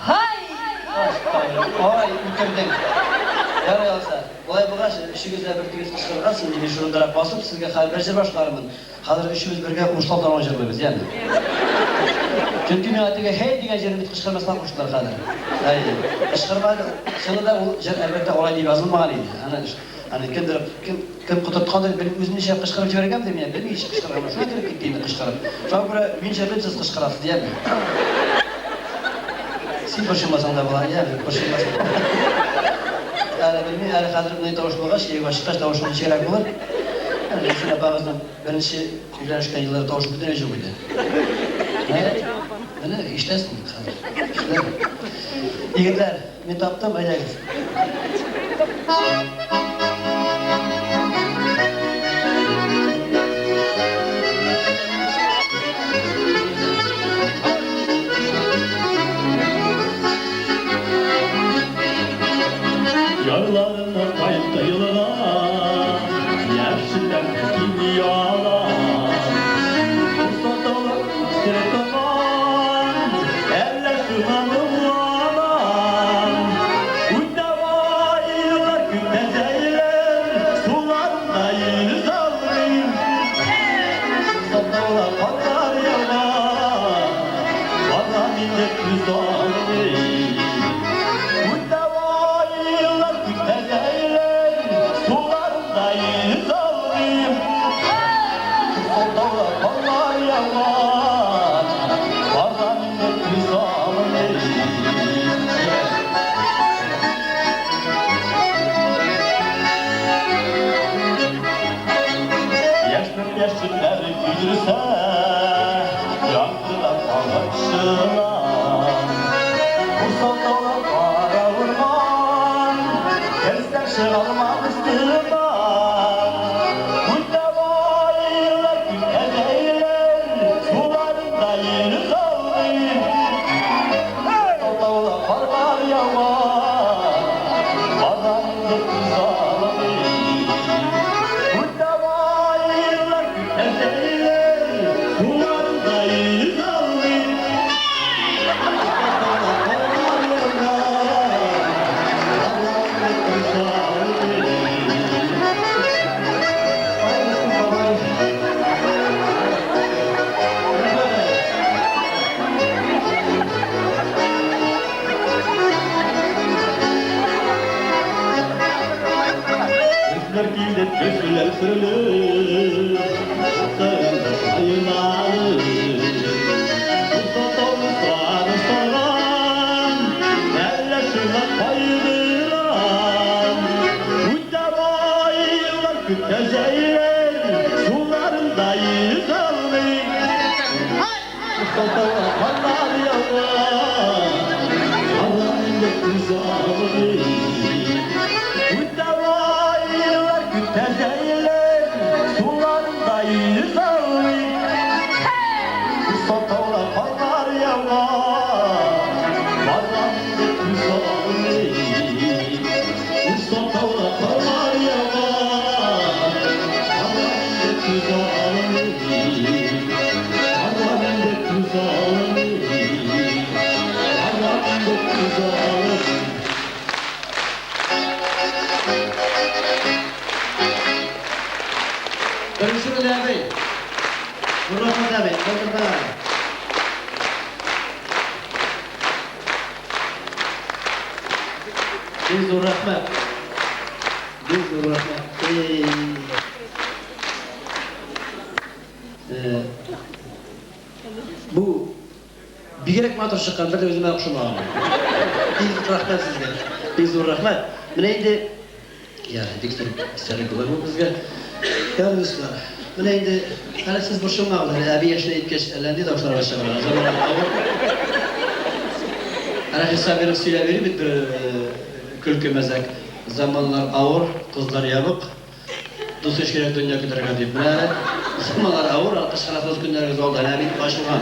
Һай! Ай, үтердең. Ярый алса. Болай булгач, өчегез дә бертигез кычкыргач, инде мин шундарак басып, сезгә хәзер бер җыр башкарырмын. Хәзер өчебез бергә Урсал тавын җырлыйбыз, яме? Чөнки миңа теге һей дигән җырны бит кычкырмаска куштылар хәзер. Әйе. Кычкырма, чынында ул җыр әлбәттә алай дип язылмаган иде. Аны аны кемдер кем кем котырткандыр, белмим, үзем ничә кычкырып җибәргән дим, мин белмим ничек кычкырганмын. Шулай кереп китте инде кычкырып. Шуңа күрә мин җырлыйм, сез кычкырасыз, яме. Син борчылмасаң да була, яме, борчылмасаң. Әле белмим, әле хәзер мондый тавыш булгач, кияүгә чыккач тавышың ничегрәк булыр. Әле Гөлсинә апагызның беренче өйләнешкән еллары тавышы бөтенләй юк иде. Менә, менә ишетәсең бит хәзер. Ишетәм. Егетләр, мин таптым, әйдәгез. Ярларына кайтты елга, Яшелләр киң ялан. Пустоталар үстереп томан, Әллә шуңа моңланам. Үтә байлар, күптән җәйләр, Суларында йөзә алмыйм. Пустоталар карлар ява, Барам инде күз алмыйм. Үтә байлар, күптән җәйләр, Суларында йөзә алмыйм. Пустоталар карлар ява, Барам инде күз алмыйм. Яшьлек яшеннәр көйдерсә, Яңгырлар калып чыгар. Пустоталар кара урман, Керсәң чыгалмам өстемнән. Үтә байлар, күтә җәйләр, Суларында йөзә алмыйм. Пустоталар карлар ява, Барам инде күз алмыйм. Үтә байлар, күтә җәйләр, Суларында йөзә алмыйм. Пустоталар карлар ява, Барам инде күз алмыйм. Ай, бабай. Рәхмәт. Төсләр килеп, төсләр сөрелеп, Утларында айналып, Пустоталы сары сарган, Әллә шуңа кайгырам. Үтә байлар, көтә җәйләр, Суларында йөзә алмыйм. Пустоталы карлар ява, Барам инде күз алмыйм. Үтә байлар, көтә җәйләр, Суларында йөзә алмыйм. Пустоталы карлар ява, Барам инде күз алмыйм. Пустоталы карлар ява, Барам инде күз алмыйм. Барам инде күз алмыйм. Барам инде күз алмыйм. Беренче белә әби. Рәхмәт, әби. Булдырды. Бик зур рәхмәт. Бик зур рәхмәт. Эй. Бу бигрәк матур чыккан, бер дә үземә охшамаган. Бик зур рәхмәт сезгә. Бик зур рәхмәт. Менә инде я, бик зур истәлек булыр бу безгә. Я, дуслар, менә инде әле сез борчылмагыз, әле әби яшенә җиткәч, әллә нинди тавышларга чыгарга. Заманнар авыр. Рәфис Сабиров сөйләп йөри бит бер көлке мәзәк. Заманнар авыр, кызлар ябык. Дус иш кирәк дөнья көтәргә дип. Менә әле заманнар авыр, кычкырасыз көннәрегез алда, әнә бит ачылган.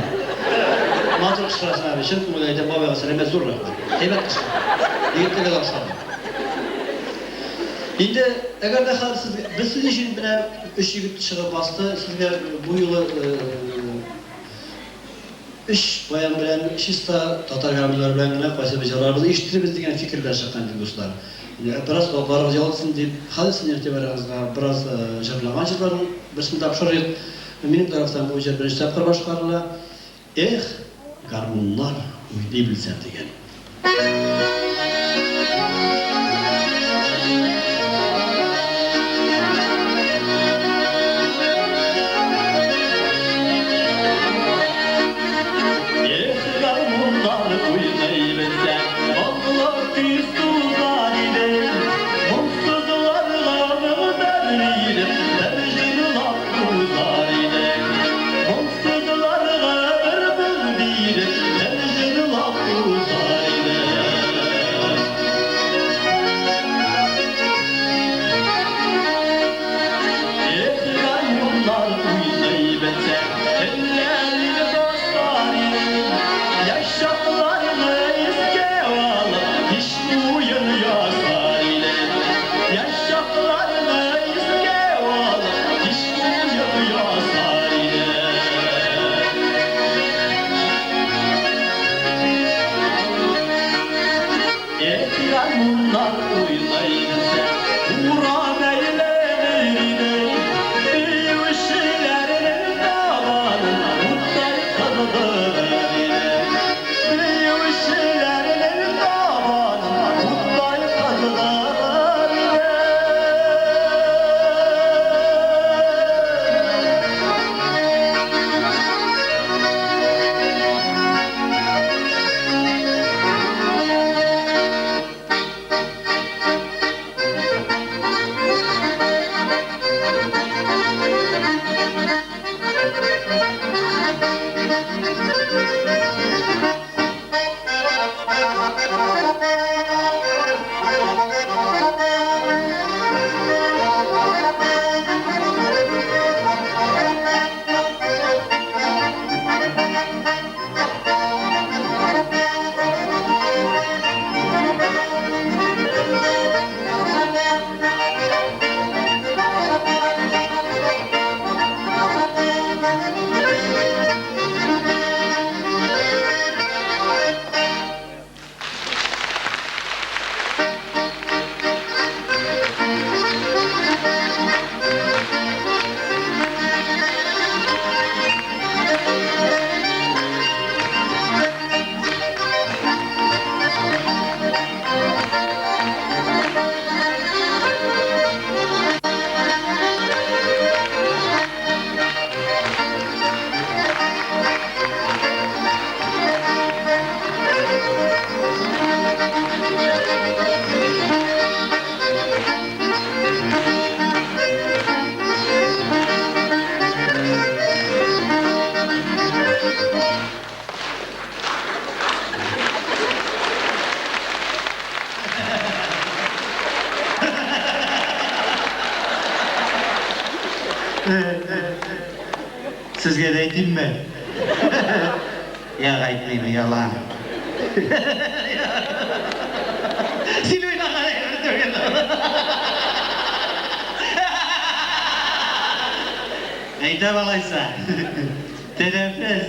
Матур кычкырасың, әби, чын күңелдән әйтәм, бабайга сәламәт, зур рәхмәт. Әйбәт кычкыр. Егетләргә дә охшады. Инде әгәр дә хәзер сез, без сезнең өчен менә өч егет чыгып басты, сезгә бу юлы өч баян белән чиста татар гармуннары белән генә кайсы бер җырларыбызны ишеттербез дигән фикер белән чыккан идек, дуслар. Бераз колакларыгыз ял итсен дип, хәзер сезнең игътибарыгызга бераз җырлаган җырларның берсен тапшырыйк. Минем тарафтан бу җыр беренче тапкыр башкарыла. Эх, Гармуннар уйный белсәм дигән. Эх, гармуннар уйный белсәм, моңлы көй сузар идем, моңсызларга моң биреп, бер җырлап узар идем. Моңсызларга бер моң биреп, бер җырлап узар идем. Эх, гармуннар уйный белсәм, телләрне басар идем. Яшь чакларны искә алып, һич уен ясар идем. Яшь чакларны искә алып, һич уен ясар идем. Эх, гармуннар уйный белсәм, урам әйләнер идем. Биючеләрнең табанын уттай кыздырыр идем. Биючеләрнең табанын уттай кыздырыр идем. Сезгә дә әйтимме? Юк, әйтмим, оялам. Син уйнаган әйбер түгел ул. Әйтәм алайса. Тәнәфес.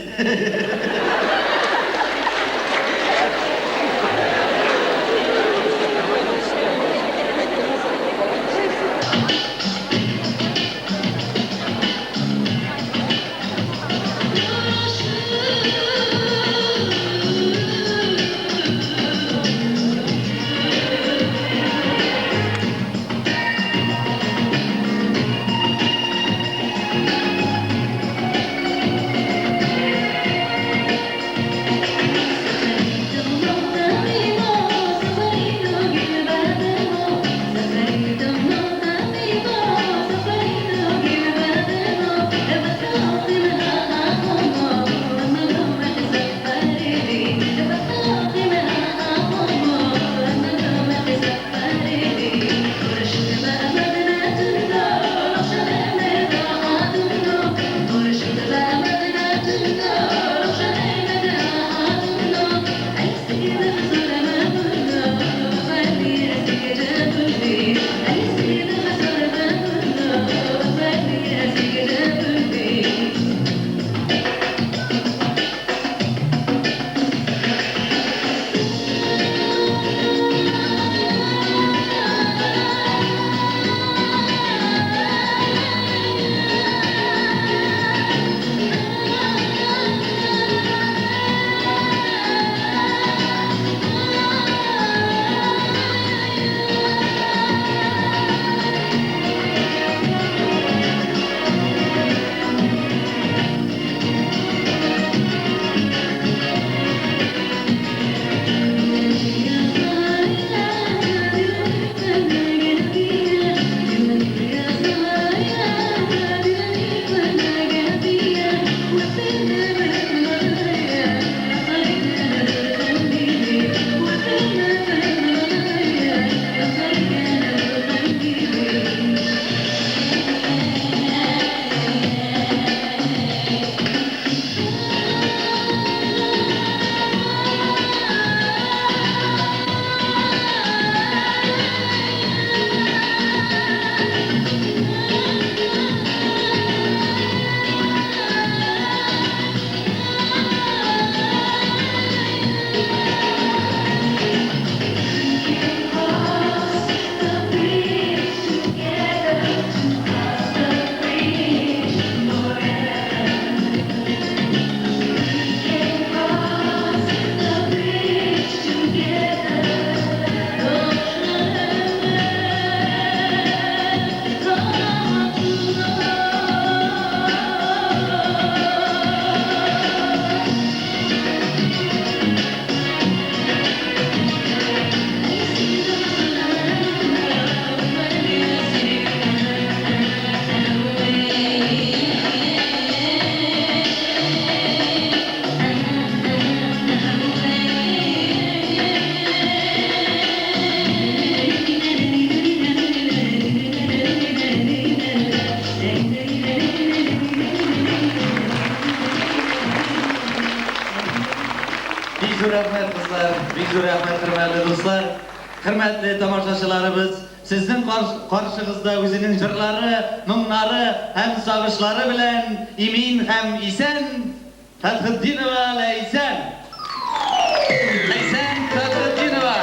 зур рәхмәт, кызлар, бик зур рәхмәт, хөрмәтле дуслар, хөрмәтле тамашачыларыбыз. Сезнең каршыгызда үзенең җырлары, моңнары һәм сагышлары белән имин һәм исән Фәтхетдинова Ләйсән. Ләйсән Фәтхетдинова.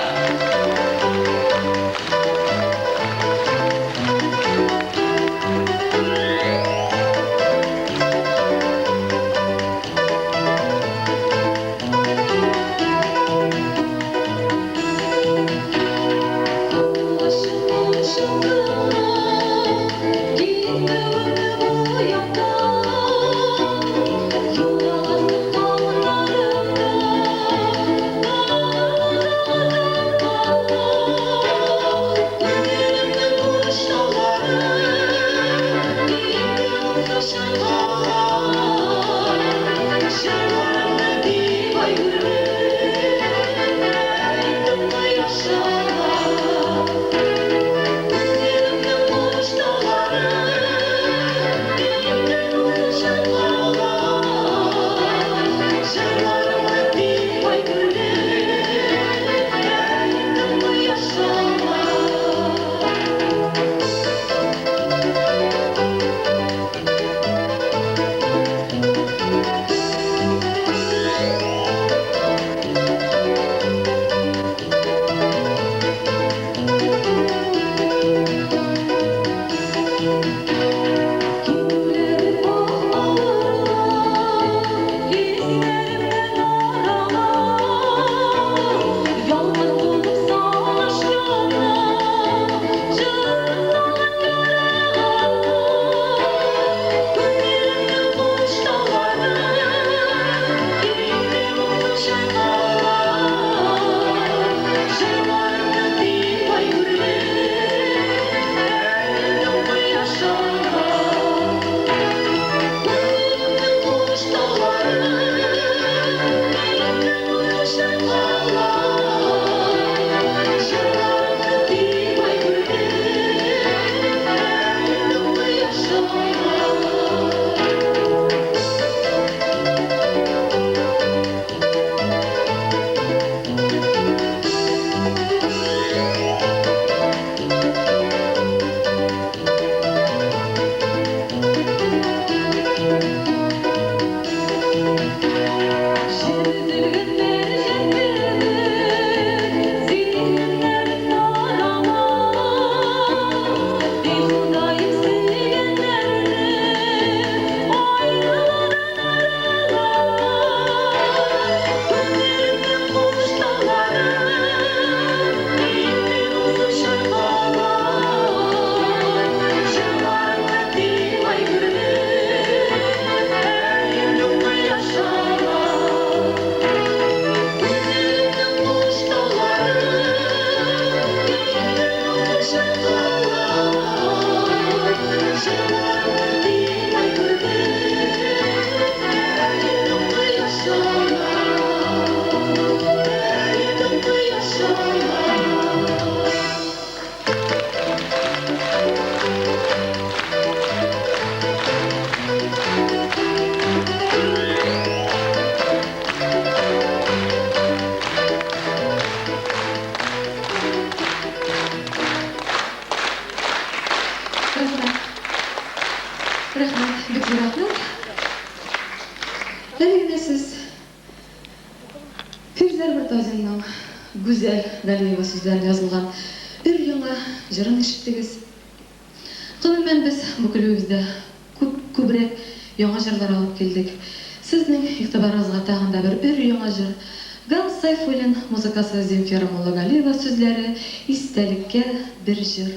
Рәхмәт. Рәхмәт, бик зур рәхмәт. Әле генә сез Фирзәр Мортазинның Гүзәл Галиева сүзләренә язылган өр-яңа җырын ишеттегез. Гомумән, без бу көлүебездә күп күбрәк яңа җырлар алып килдек. Сезнең игътибарыгызга тагын да бер өр-яңа җыр. Ганс Сайфуллин музыкасы, Земфира Муллагалиева сүзләре, истәлеккә бер җыр.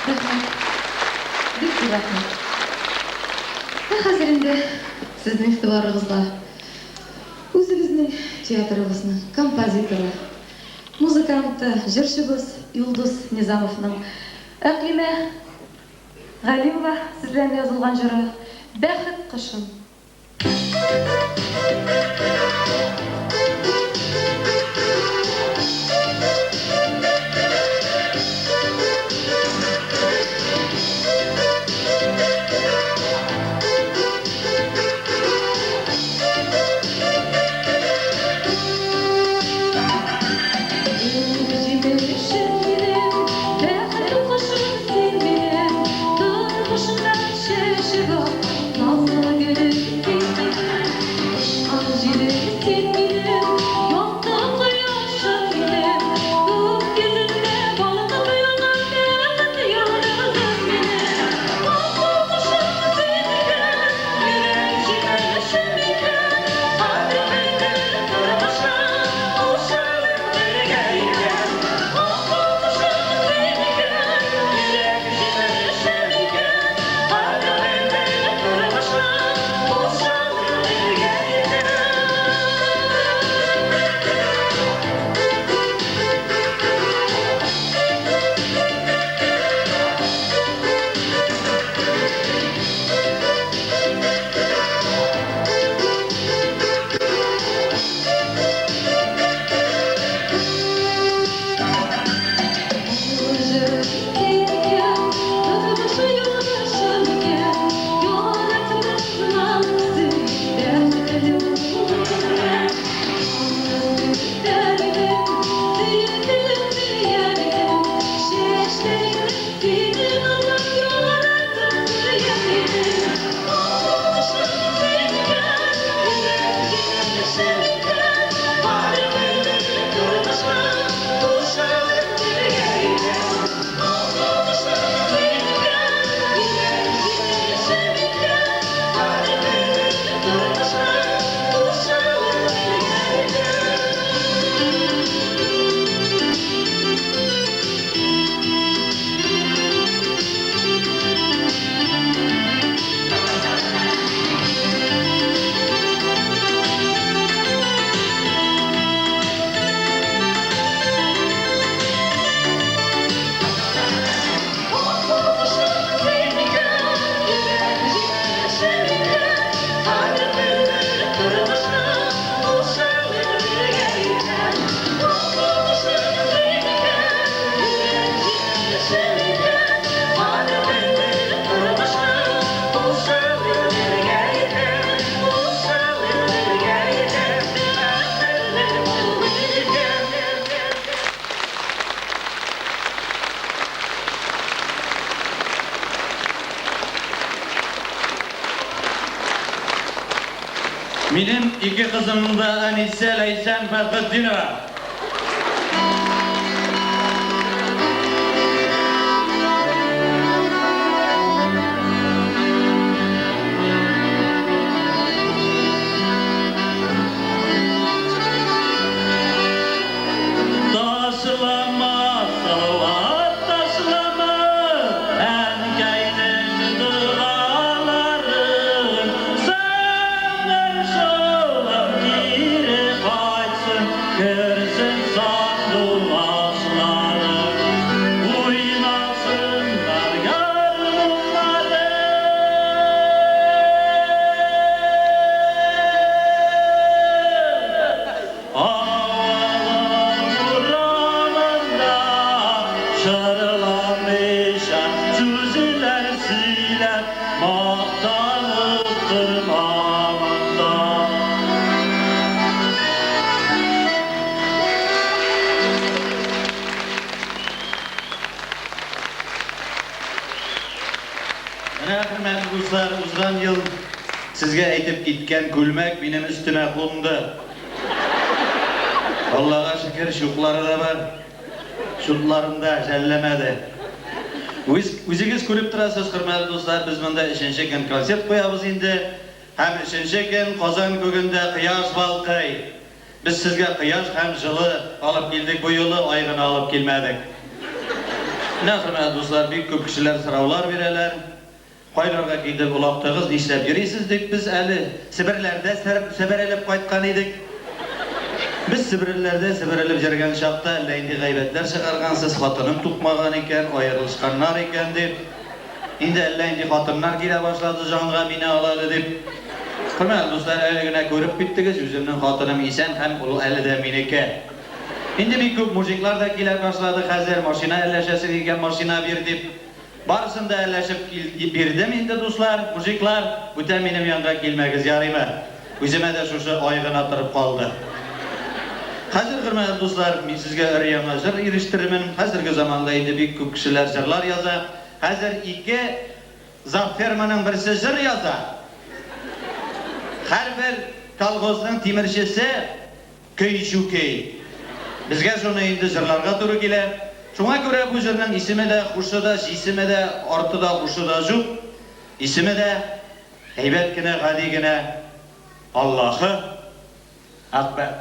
Рәхмәт. Бик зур рәхмәт. Ә хәзер инде сезнең игътибарыгызга үзебезнең театрыбызның композиторы, музыканты, җырчыбыз Илдус Низамовның Әкълимә Галимова сүзләренә язылган җыры Бәхет кошым. Җимешем минем, бәхет кошым син минем, тормышымда чәчәк ат, назлы гөлем син минем, очкан җилем син минем, якты кояшым минем, күк йөзендә балкып янган бәхет йолдызым минем. Акыл кошым син икән, йөрәк җимешем икән, кадерле тормышка кушылып бергә икән. Акыл кошым син икән, йөрәк җимешем икән, кадерле тормышка кушылып бергә икән. Минем ике кызымның да әнисе Ләйсән Фәтхетдинова. Ташлама, Салават, ташлама, әнкәйнең догаларын. Сәннән шулап кире кайтсын, керсен сандугачлары. Уйнасыннар гармуннары. Авылым урамында җырламыйча сүзләр сөйләп мактанып торма монда. Менә, хөрмәтле дуслар, узган ел сезгә әйтеп киткән күлмәк минем өстемә кунды. Аллага шөкер, чуклары да бар. Чутларын да жәлләмәде. Үз, үзегез күреп торасыз, хөрмәтле дуслар, без монда өченче көн концерт куябыз инде. Һәм өченче көн Казан күгендә кояш балкый. Без сезгә кояш һәм җылы алып килдек бу юлы, ай гына алып килмәдек. Менә, хөрмәтле дуслар, бик күп кешеләр сораулар бирәләр. Кайларга китеп олактыгыз, нишләп йөрисез дип, без әле Себерләрдә себерелеп кайткан идек. Без Себерләрдә себерелеп йөргән чакта әллә инде гайбәтләр чыгаргансыз, хатыным тукмаган икән, аерылышканнар икән дип. Инде әллә инде хатыннар килә башлады җанга, мине ал әле дип. Хөрмәтле дуслар, әле генә күреп киттегез, үземнең хатыным исән һәм ул әле дә минеке. Инде бик күп мужиклар да килә башлады хәзер, машина әлләшәсең икән, машина бир дип. Барысын да әлләшеп бирдем инде, дуслар, мужиклар, бүтән минем янга килмәгез, ярыймы? Үземә дә шушы ай гына торып калды. Хәзер, хөрмәтле дуслар, мин сезгә өр-яңа җыр ирештерермен. Хәзерге заманда инде бик күп кешеләр җырлар яза. Хәзер ике завферманың берсе җыр яза. Һәрбер колхозның тимерчесе көй чүки. Безгә шуны инде җырларга туры килә. Шуңа күрә бу җырның исеме дә, хушы да, җисеме дә, арты да, ушы да җук. Исеме дә әйбәт кенә, гади генә Аллаһы Әкбәр.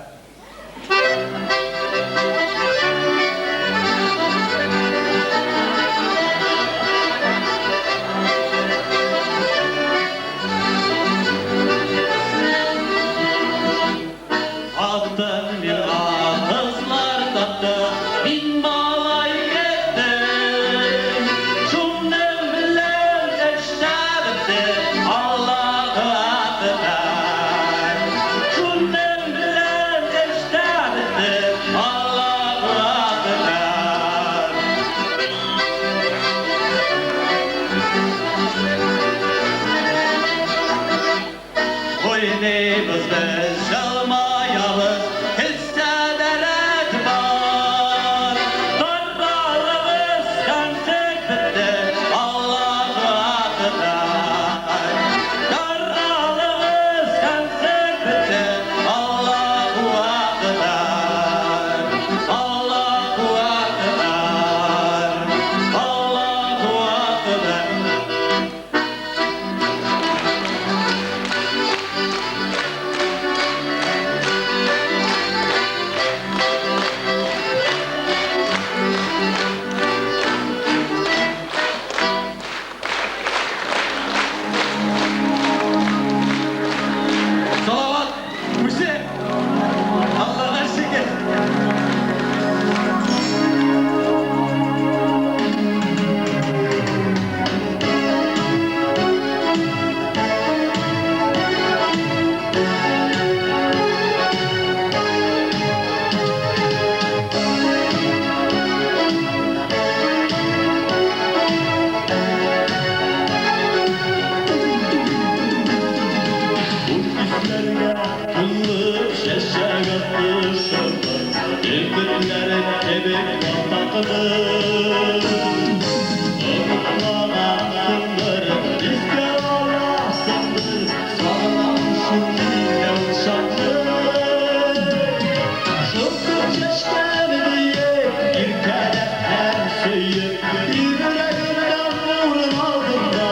Аттым миңа кызлар тапты, мин малай көттем. Шуның белән эш тә бетте, Аллаһу әкбәр. Шуның белән эш тә бетте, Аллаһу әкбәр. Уйныйбыз без, елмаябыз, кесәдә рәт бар. Таралабыз, концерт бетте, Аллаһу әкбәр. Таралабыз, концерт бетте, Аллаһу әкбәр. Аллаһу әкбәр. Аллаһу әкбәр. Салават үзе Аллага шөкер. Хуш исләргә тулы чәчәк атты шырлар, Өметләрем кебек ватакны. Онытмагансыңдыр, искә аласыңдыр, Сагынам шул мин чакны. Шырпы чәчкән диеп, иркәләп һәм сөеп, Йөрәгемнән урын алдың да.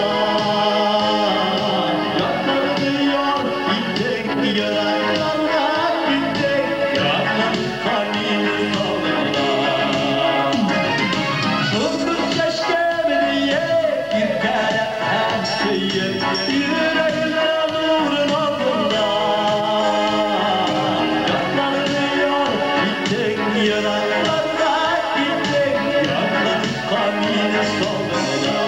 Ятларны яр иттең, еракларга киттең, Ятлыкка мине салдың да. Шырпы чәчкән диеп, иркәләп һәм сөеп, Йөрәгемнән урын алдың да. Ятларны яр иттең, еракларга киттең, Ятлыкка мине салдың да.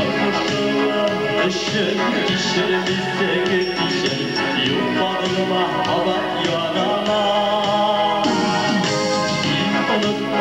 Язмышым өчен кичер мине, кичер, Юк, кагылма кабат янама. Син оныттың.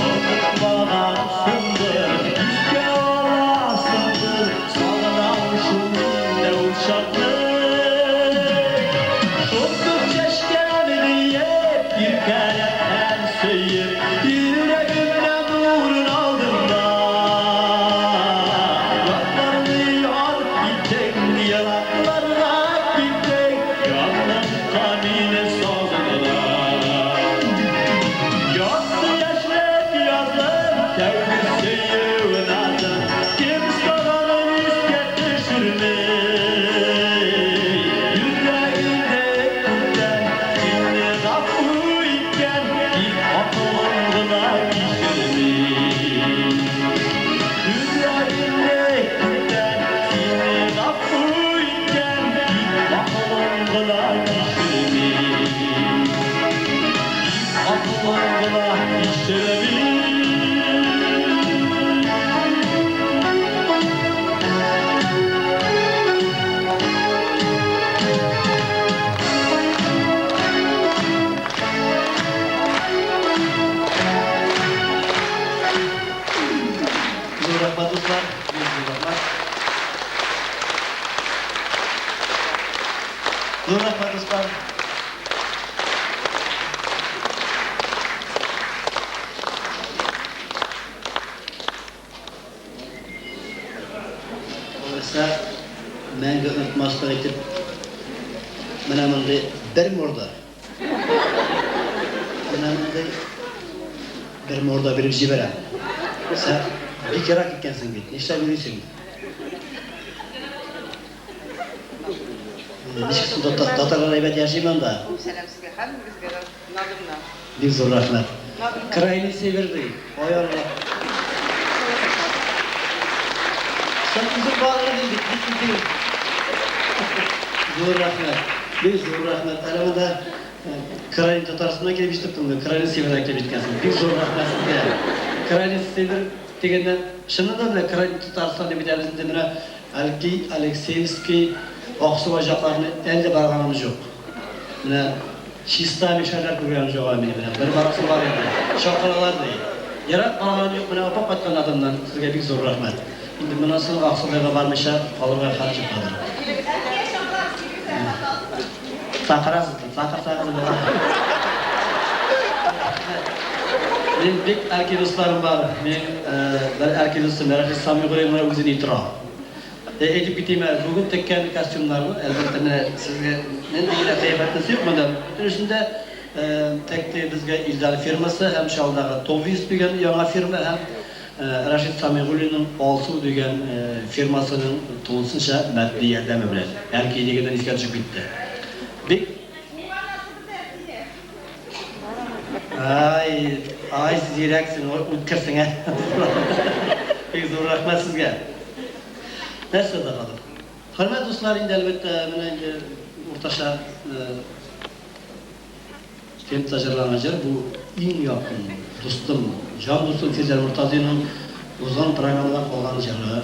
Онытмагансыңдыр, искә аласыңдыр, сагынам шул ул чакны. Шундук чәчкәне диеп, иркәләп һәм сөеп, йөрәгемнән урын алдың да. Ятларны ярып киттең, еракларга киттең, якынлыкка мине сагындың. Язды яшьлек язым, тәүге сөю назым, кем сагынып искә төшерми. Йөрәгемдә күптән сине гафу иткән, тик акылым гына кичерми. Йөрәгемдә күптән сине гафу иткән, тик акылым гына кичерми. Акылым гына кичерми. Зур рәхмәт, дуслар. Бик зур рәхмәт. Зур рәхмәт, дуслар. Алайса, мәңге онытмаслык итеп, менә мондый бер морда. Менә мондый бер морда биреп җибәрәм. Син бик ерак киткәнсең бит. Нишләп йөрисең? Ничек соң татарлар әйбәт яши монда? Сәлам сезгә, һәммәгезгә дә Надымнан. Бик зур рәхмәт. Надымнан. Крайний север ди. Ай Алла. Син үзең барыр идең бит, бик итеп. Зур рәхмәт. Бик зур рәхмәт. Әле монда Крайний Татарстаннан килеп җитеп тыңлый, Крайний Севердан килеп җиткәнсең. Бик зур рәхмәт сезгә. Крайний Север дигәннән, чыннан да менә Крайний Татарстан дип әйтәбез инде менә Әлки, Алексеевский, Аксубай якларына әле дә барганым юк. Менә чиста мишәрләр күргәнем юк әле минем менә. Бер барасы бар инде. Чакыралар ди. Ерак барганым юк, менә апа кайткан адымнан сезгә бик зур рәхмәт. Инде моннан соң Аксубайга бармыйча калырга хәл юк хәзер. Чакырасыз, чакырсагыз була. Мин бик Әлки дусларым бар. Мин бер Әлки дустым Рәшит Самигуллин үзе ни тора. Әйтеп китим әле, бүген теккән костюмнарны, әлбәттә, менә сезгә нинди генә кыяфәтнесе юк монда. Бөтенесендә текте безгә Илдар фирмасы һәм Чаллыдагы Товис дигән яңа фирма һәм Рәшит Самигуллинның Алсу дигән фирмасының тулысынча матди ярдәме белән. Әлки дигәннән искә төшеп китте. Бик Ай, ай, зирәксең, үткерсең, ә. Бик зур рәхмәт сезгә. Нәрсә дә хәзер. Хөрмәтле дуслар, инде әлбәттә, менә инде уртача темпта җырланган җыр бу иң якын дустым, җан дустым Фирзәр Мортазинның узган программадан калган җыры.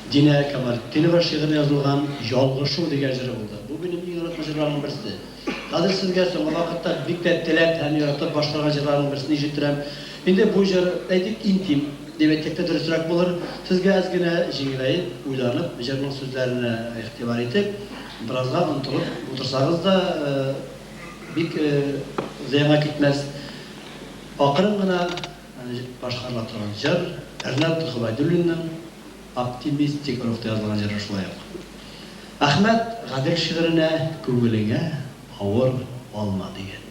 Динә Камалетдинова шигыренә язылган Ялгышу дигән җыры булды. Бу минем иң яраткан җырларымның берсе. Хәзер сезгә соңгы вакытта бик тә теләп һәм яратып башкарган җырларымның берсен ишеттерәм. Инде бу җыр, әйтик, интим дип әйтсәк тә дөресрәк булыр. Сезгә әз генә җиңеләеп, уйланып, җырның сүзләренә игътибар итеп, беразга онытылып утырсагыз да бик зыянга китмәс. Акрын гына башкарыла торган җыр, Ренат Гобәйдуллинның оптимистик рухта язылган җыры шулай ук. Әхмәт Гадел шигыренә Күңелеңә авыр алма дигән.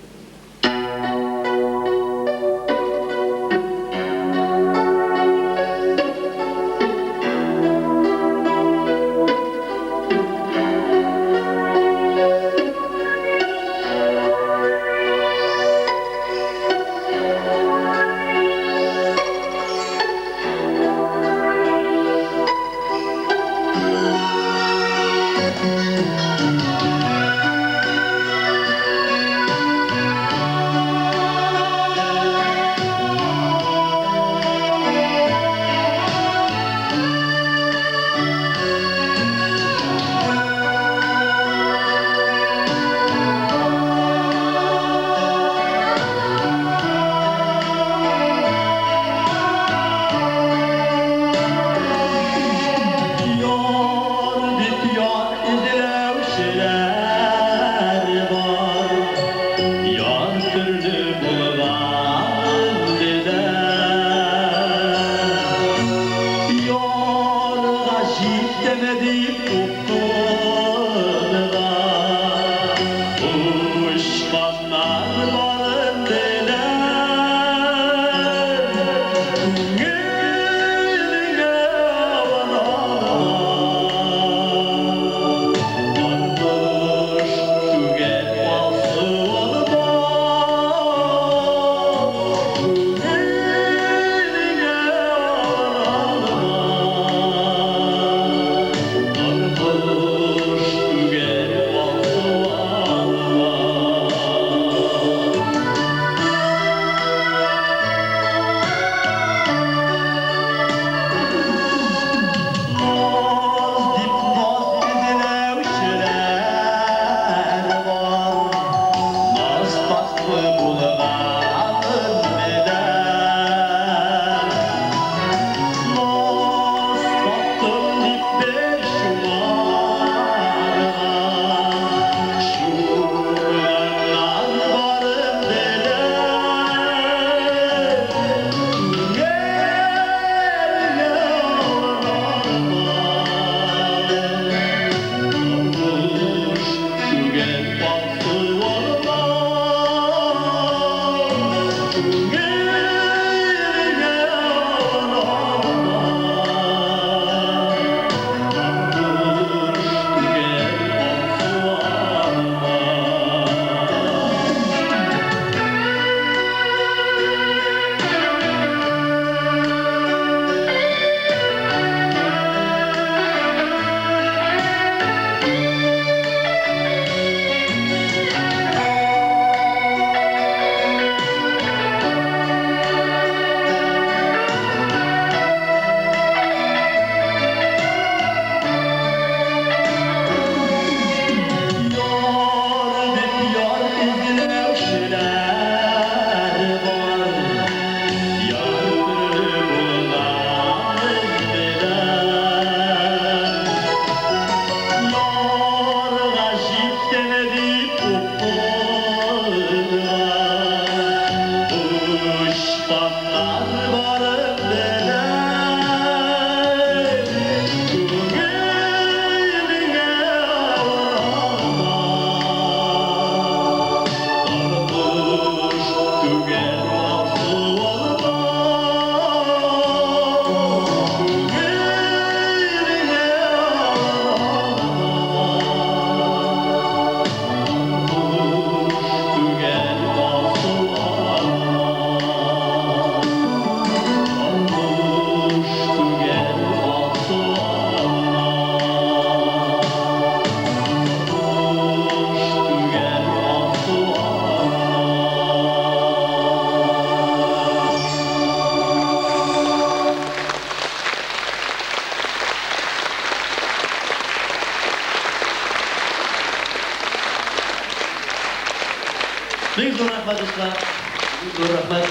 Зур рәхмәт.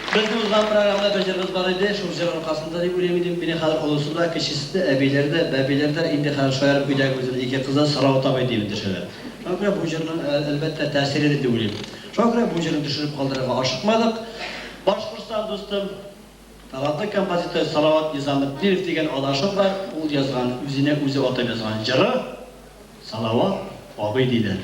Безнең узган программада бер җырыбыз бар иде, шул җыр аркасында дип уйлыйм инде, мине хәзер олысы да, кечесе дә, әбиләр дә, бәбиләр дә, инде хәзер шаярып өйдәге үземнең ике кыз да Салават абый дип эндәшәләр. Шуңа күрә бу җырның, әлбәттә, тәэсире дип уйлыйм. Шуңа күрә бу җырны төшереп калдырырга ашыкмадык. Башкортстан дустым, талантлы композитор Салават Низаметдинов дигән адашым бар, ул язган, үзенә үзе атап язган җыры Салават абый диләр.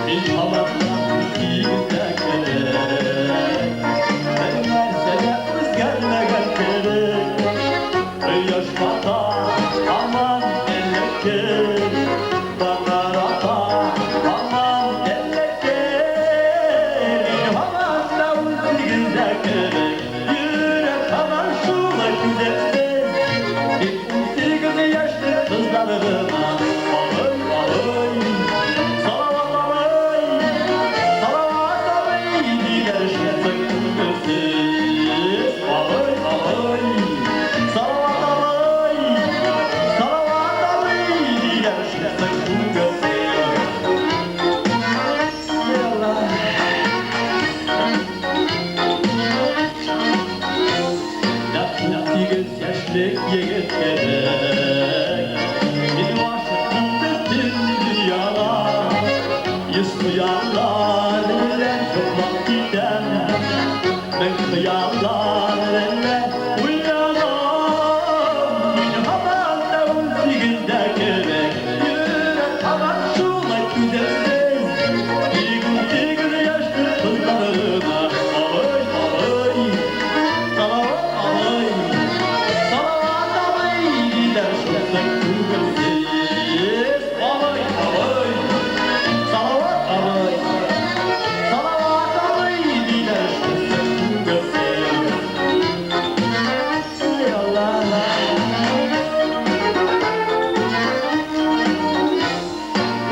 Мин һаман да унсигездә кебек, Бернәрсә дә үзгәрмәгән кебек. Кояш бата, һаман элекке, Таңнар ата, һаман элекке. Мин һаман да унсигездә кебек, Йөрәк һаман шулай түземсез. Тик 18 яшьлек кызлар гына Абый, абый, Салават абый, Салават абый диләр шунсы күңелсез. Абый, абый, Салават абый, Салават абый диләр шунсы күңелсез. Эй Алла. Нәкъ 18 яшьлек егет кебек, Мин гашыйкмын бөтен дөньяга. Йөз хыяллар белән йоклап китәм, Мең хыяллар белән уянам. Мин һаман да 18-дә кебек, Йөрәк һаман шулай түземсез. Тик 18 яшьлек кызлар гына Абый, абый, Салават абый, Салават абый диләр шунсы күңелсез. Абый, абый, Салават абый, Салават абый диләр шунсы күңелсез. Эй Алла.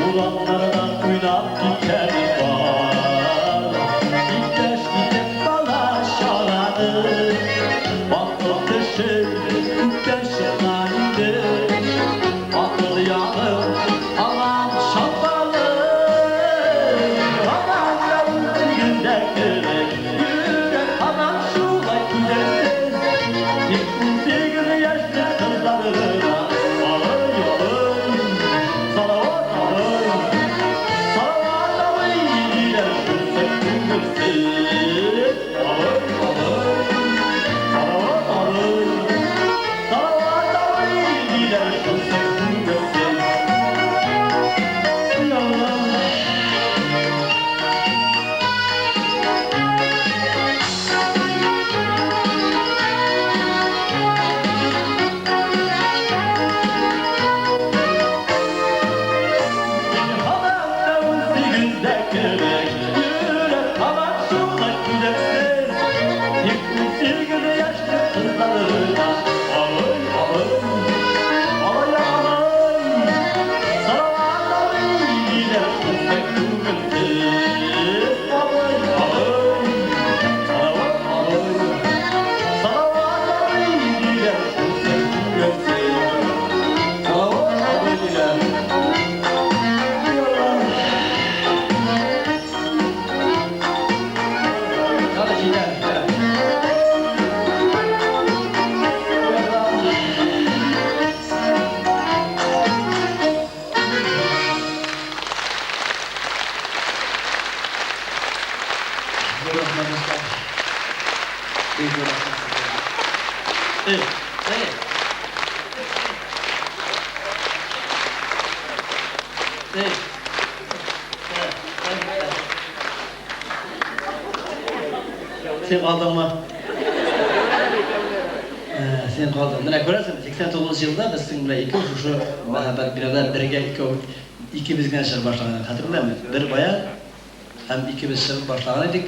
Урамнарда уйнап киткәнем бар, Иптәш итеп бала чаганы. Акыл теше күптән чыккан инде, Акыл ягым һаман чалбалы. Һаман да 18-дә кебек, Йөрәк һаман шулай түземсез. Тик 18 яшьлек кызлар гына Абый, абый, Салават абый, Салават абый диләр шунсы күңелсез. Абый, абый, Салават абый, Салават абый диләр шунсы күңелсез. Эй Алла. Мин һаман да 18-дә кебек, Йөрәк һаман шулай түземсез. Тик 18 яшьлек кызлар гына Абый, абый, абый, абый, Салават абый диләр шунсы күңелсез. Абый, абый, Салават абый, Салават абый диләр шунсы күңелсез. Салават абый диләр. Эй Алла. Hadi җитәр, җитәр. Эй Алла. Зур рәхмәт, дуслар. Бик зур рәхмәт сезгә. Эй, эй. Эй. Эй, эй, эй. Син калдыңмы? Син калдың. Менә күрәсең, 89 елда без синең белән икәү шушы мәһабәт бинада бергә икәү икебез генә чыгып башлаган идек. Хәтерләме? Бер баян һәм икебез чыгып башлаган идек.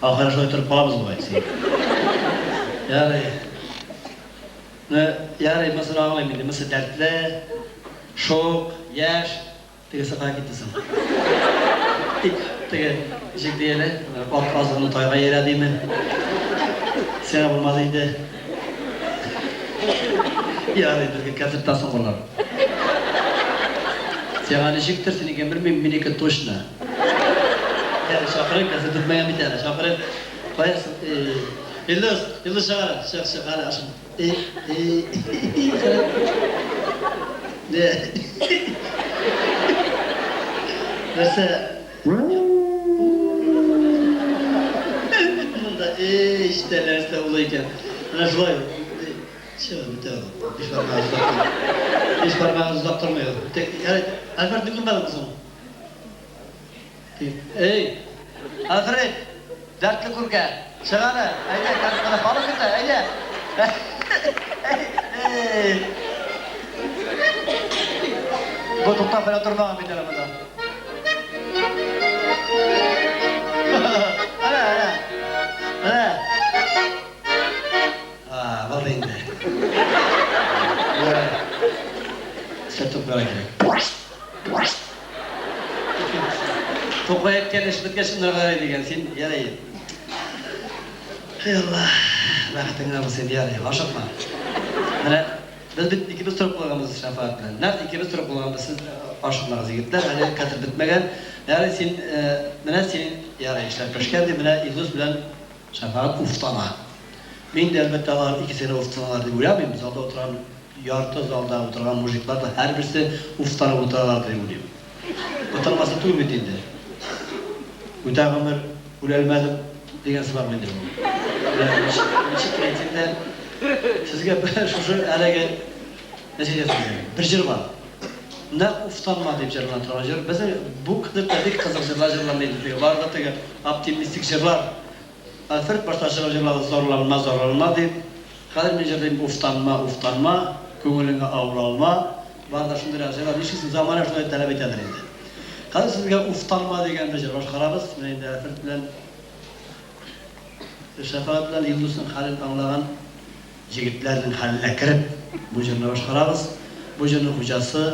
Ахыры шулай торып калабыз бугай. Син. Ярый. Ну, ярый, монысын аңлыйм инде. Монысы дәртле, шук, яшь. Тегесе кая китте соң? Тик теге ничек ди әле, ат азыгын тайга иярә диме? Сиңа булмады инде. Ярый, безгә концерттан соң булыр. Сиңа ничектер, синекен белмим, минеке точно. Ярый, чакырыйк, концерт бетмәгән бит әле, чакырыйк. Кая соң? Илдус, Илдус чыгар, чык, чык, әле ашын. Нәрсә? Монда эчтә нәрсә була икән? Менә шулай. Чыгып бетә ул. Биш бармагы озак тормый. Биш бармагы озак тормый ул. Ярый, Альфред, ни күрмәдеңме соң? Эй, Альфред, дәртле күркә, чык әле, әйдә, концертка халык көтә, әйдә. Эй. Бу туктап кына тормаган бит әле монда. Әнә, әнә. Әнә. А, булды инде. Ярар. Сөртеп куярга кирәк. Тукай әйткән эш беткәч ынырга ярый дигән. Син ярый. Эй Алла, бәхетең генә булсын, ярый, ашыкма. Менә без бит икебез торып калганбыз Шәфәгать белән. Нәкъ икебез торып калганбыз. Сез ашыкмагыз, егетләр, әле концерт бетмәгән. Ярый, син, менә син, ярый, эшләр пешкән ди, менә Илдус белән Шәфәгать уфтана. Мин дә, әлбәттә, алар икесе генә уфтаналар дип уйламыйм. Залда утырган, ярты залда утырган мужиклар да һәрберсе уфтанып утыралар дип уйлыйм. Утырмасын түгел бит инде. Үтә гомер, үләлмәдем дигән сымак инде бу. Менә ничек, ничек кенә әйтсәң дә, сезгә шушы әлеге, нәрсә әйтәсем килә, бер җыр бар. Нәкъ Уфтанма дип җырлана торган җыр. Безнең бу клипта бик кызык җырлар җырланды инде. Теге бары да теге оптимистик җырлар. Альфред башта чыгып җырлады Зарланма, зарланма дип. Хәзер мин җырлыйм Уфтанма, уфтанма, күңелеңә авыр алма. Бар да шундыйрак җырлар. Нишлисең, замана шулай таләп итәдер инде. Хәзер сезгә Уфтанма дигән бер җыр башкарабыз. Менә инде Альфред белән Шәфәгать белән Илдусның хәлен аңлаган Җегетләрнең хәленә кереп, бу җырны башкарабыз. Бу җырның хуҗасы,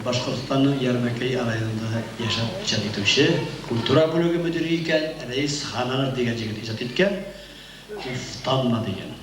Башкортстанның Ярмәкәй районында яшәп иҗат итүче, культура бүлеге мөдире икән, Рәис Хананов дигән җегет иҗат иткән Уфтанма дигән.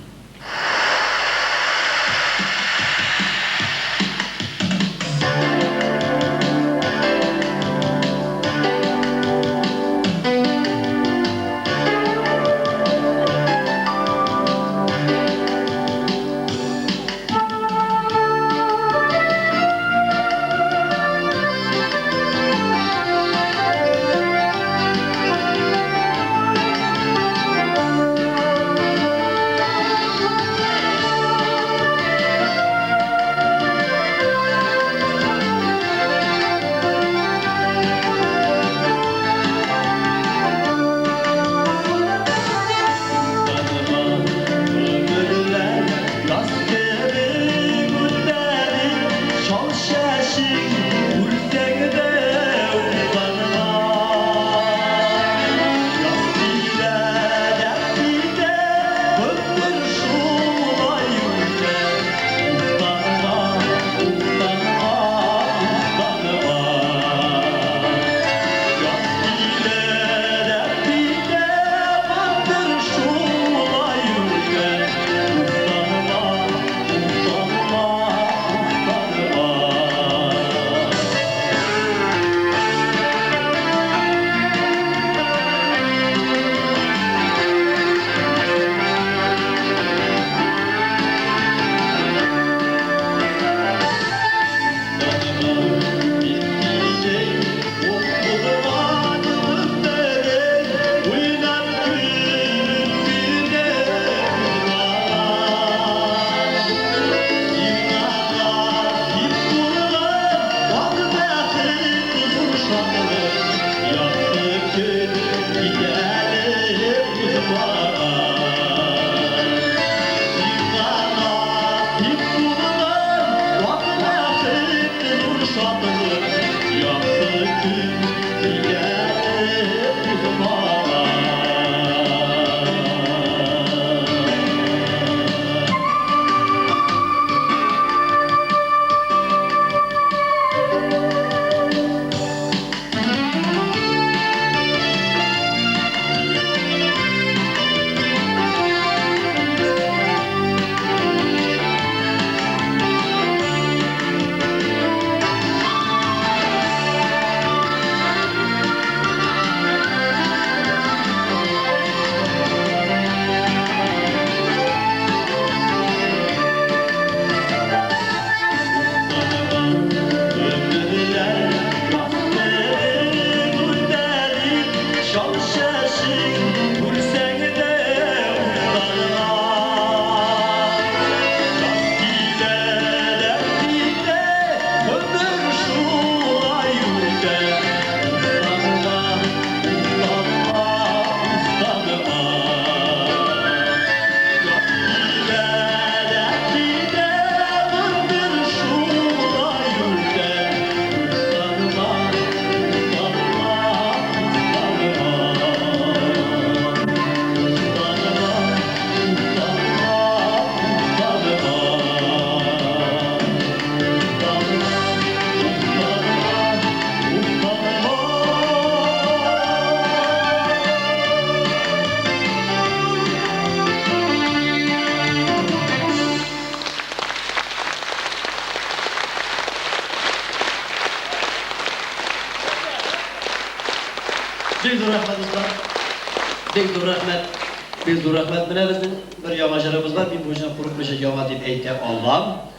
Бик зур рәхмәт. Менә безнең бер яңа җырыбыз бар. Мин бу җырны курыкмыйча яңа дип әйтә алам.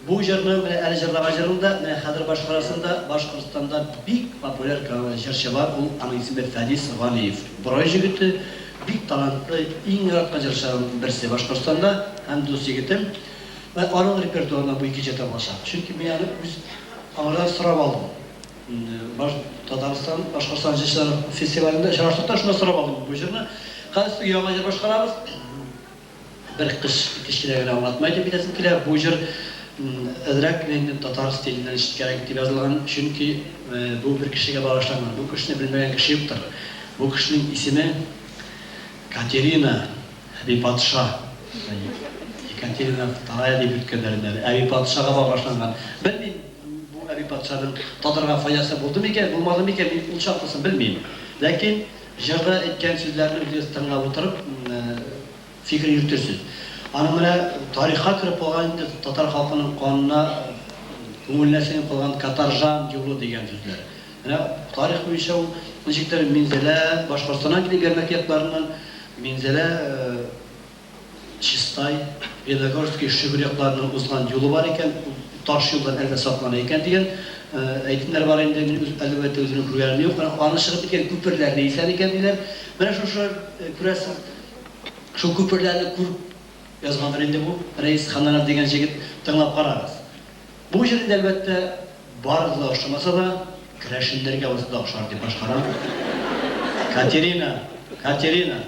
Бу җырны менә әле җырлаган җырым да, менә хәзер башкарасын да Башкортстанда бик популяр җырчы бар, ул аның исеме Фәнис Ганиев. Борай җегете, бик талантлы, иң яраткан җырчыларның берсе Башкортстанда һәм дус егетем. Вә аның репертуарына бу ике җыр табылачак. Чөнки мин аны үз аңардан сорап алдым. Баш Татарстан, Башкортстан җырчылары фестивалендә очраштык та, шунда сорап алдым бу җырны. Хәзер яңа җыр башкарабыз. Бер кыш кечкенә генә аңлатма әйтеп китәсем килә. Бу җыр әзрәк кенә инде татар стиленнән читкәрәк дип язылган, чөнки бу бер кешегә багышланган. Бу кешене белмәгән кеше юктыр. Бу кешенең исеме Катерина Әби патша. Екатерина Вторая дип йөрткәннәр инде әле. Әби патшага багышланган. Белмим, бу әби патшаның татарга файдасы булды микән, булмады микән, мин ул чаклысын белмим. Ләкин җырда әйткән сүзләрне үзегез тыңлап утырып, фикер йөртерсез. Аның менә тарихка кереп калган инде татар халкының канына, күңеленә сеңеп калган каторжан юлы дигән сүзләр. Менә тарих буенча ул ничектер Минзәлә, Башкортстаннан килеп Ярмәк якларыннан Минзәлә, Чистай, Леногорский, Шөгер якларыннан узган юлы бар икән, ул таш юлдан әле дә саклана икән дигән әйтемнәр бар инде. Мин үз, әлбәттә, үземнең күргәнем юк. Менә аны чыгып киткән күперләр дә исән икән диләр. Менә шушы, күрәсең, шул күперләрне күреп язгандыр инде бу Рәис Ханнанов дигән җегет. Тыңлап карагыз. Бу җыр инде, әлбәттә, барыгызга да ошамаса да, керәшеннәргә булса да охшар дип башкарам. Катерина! Катерина!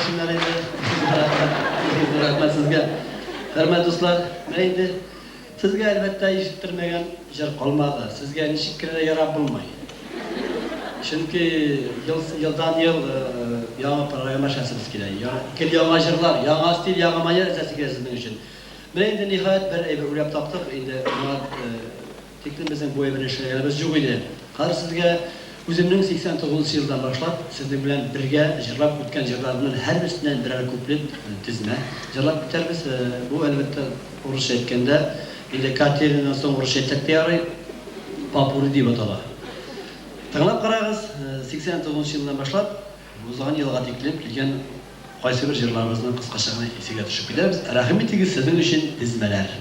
торсыннар инде. Рәхмәт сезгә. Хөрмәтле дуслар, менә инде сезгә әлбәттә ишеттермәгән җыр калмады. Сезгә ничек кенә дә ярап булмый. Чөнки ел, елдан ел яңа программа эшләсебез килә. Гел яңа җырлар, яңа стиль, яңа манера эзләсе килә сезнең өчен. Менә инде ниһаять бер әйбер уйлап таптык. Инде моңа тиклем безнең бу әйберне эшләгәнебез юк иде. Хәзер сезгә үземнең 89 нчы елдан башлап сезнең белән бергә җырлап үткән җырларымның һәрберсеннән берәр куплет, тезмә җырлап китәрбез. Бу, әлбәттә, урысча әйткәндә, инде Катеринадан соң урысча әйтсәк тә ярый, попурри дип атала. Тыңлап карагыз, 89 нчы елдан башлап узган елга тиклем килгән кайсыбер җырларыбызны кыскача гына исегә төшеп китәрбез. Рәхим итегез, сезнең өчен тезмәләр.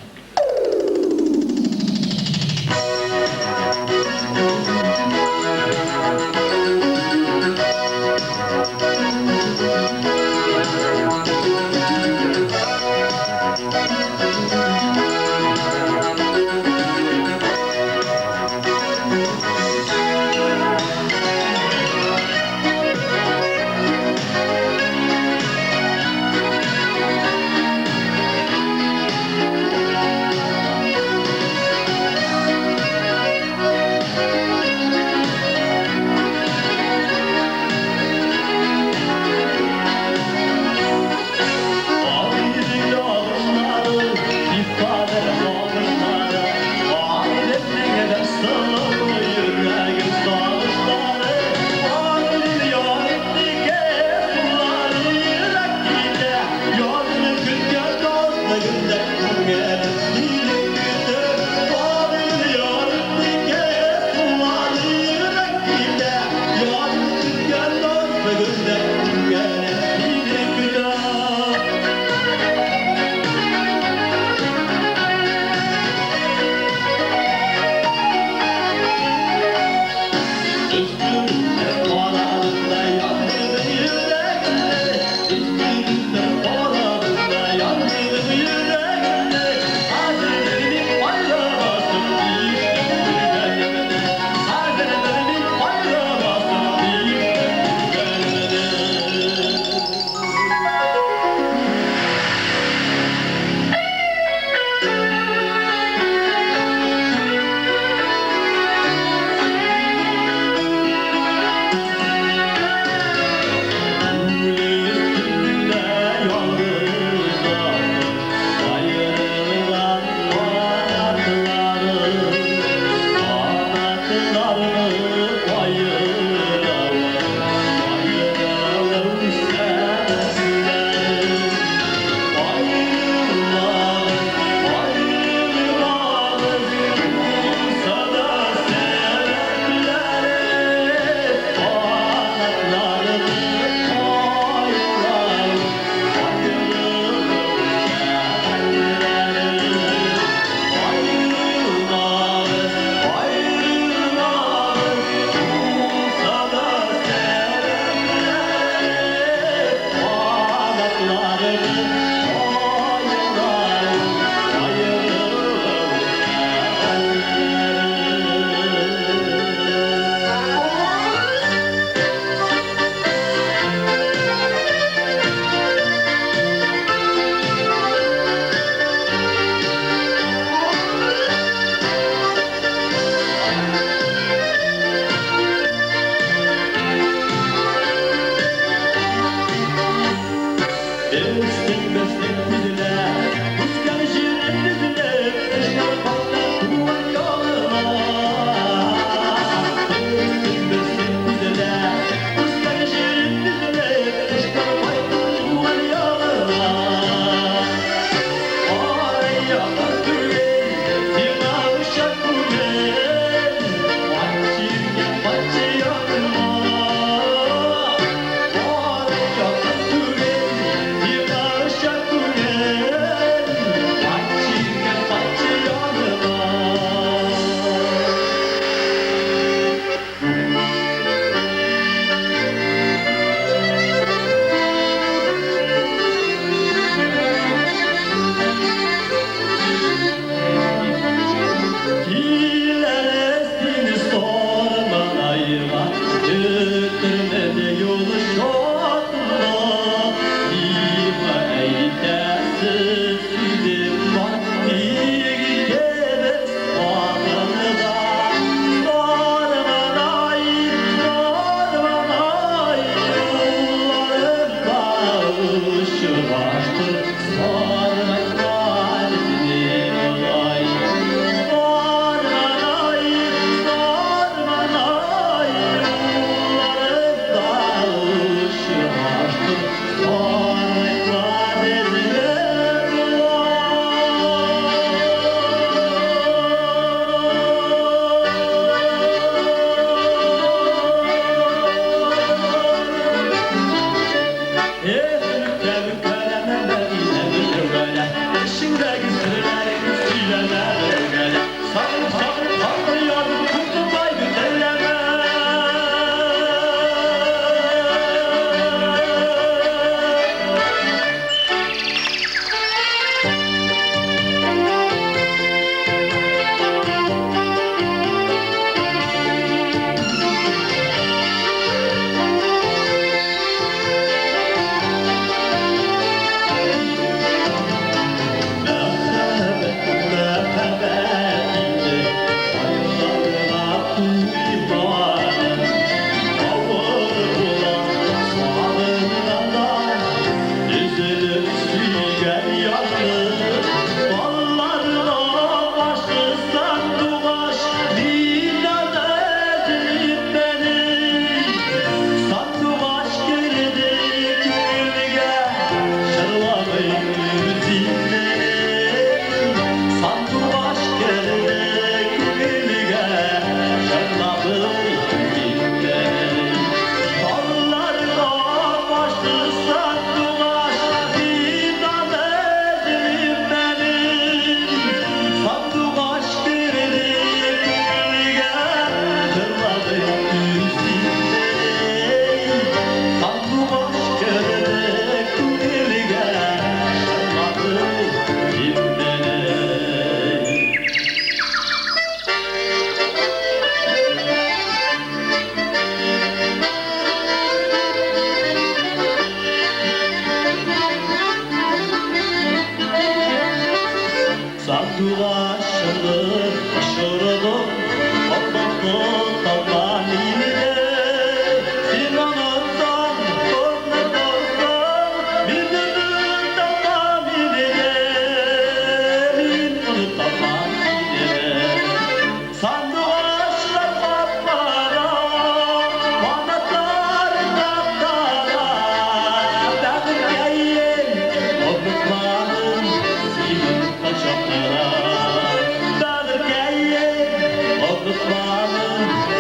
Unutmadım.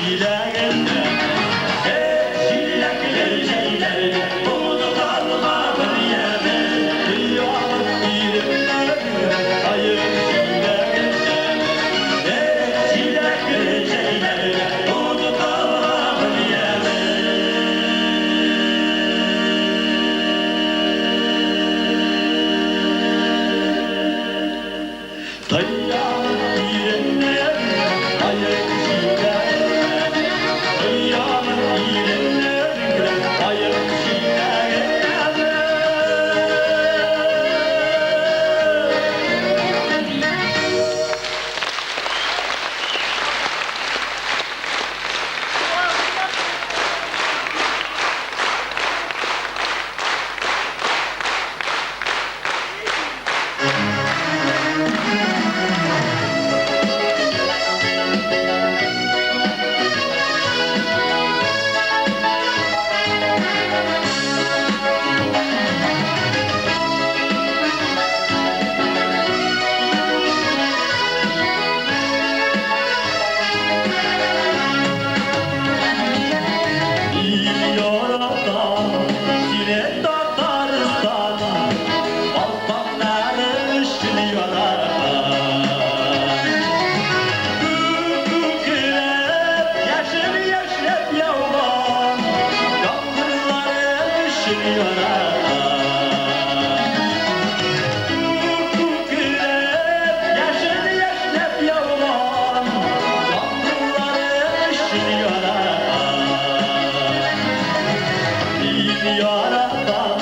җиләгендә. Эх, җиләкле җәйләрдә оныталма бер яме. Оялып иреннәреңне каен җиләгендә. Эх, җиләкле җәйләрдә оныталма бер яме. Тыялып иреннәреңне каен җиләгендә. Тыялып иреннәреңне каен җиләгендә. Мин яратам сине, Татарстан, Балканнары өчен яратам. Күк күкрәп, яшен яшьнәп яуган яңгырлары өчен яратам. Күк күкрәп, яшен яшьнәп яуган яңгырлары өчен яратам. Мин яратам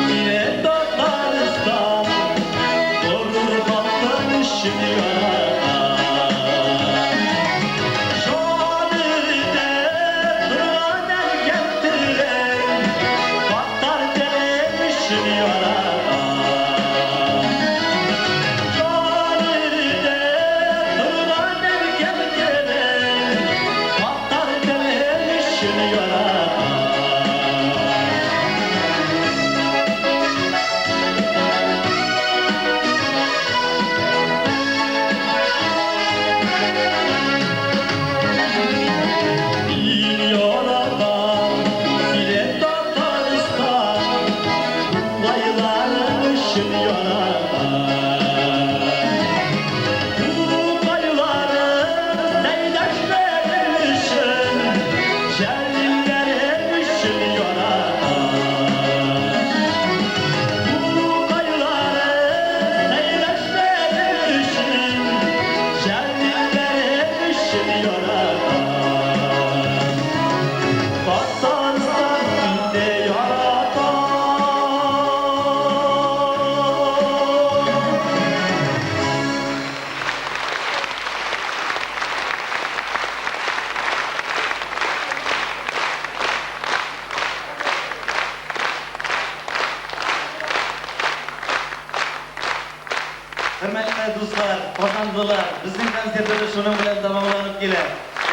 сине, Татарстан, горур халкың өчен яратам. Җан өретеп торган әнкәм телен, татар теле өчен яратам. Җан өретеп торган әнкәм телен, татар теле өчен яратам. Мин яратам сине, Татарстан, Тукайларың өчен яратам. Тукайларың, Сәйдәшләрең өчен, Җәлилләрең өчен яратам. Тукайларың, Сәйдәшләрең өчен, Җәлилләрең өчен яратам. Татарстан, сине яратам. Хөрмәтле дуслар, казанлылар, безнең концертыбыз шуның белән тәмамланып килә.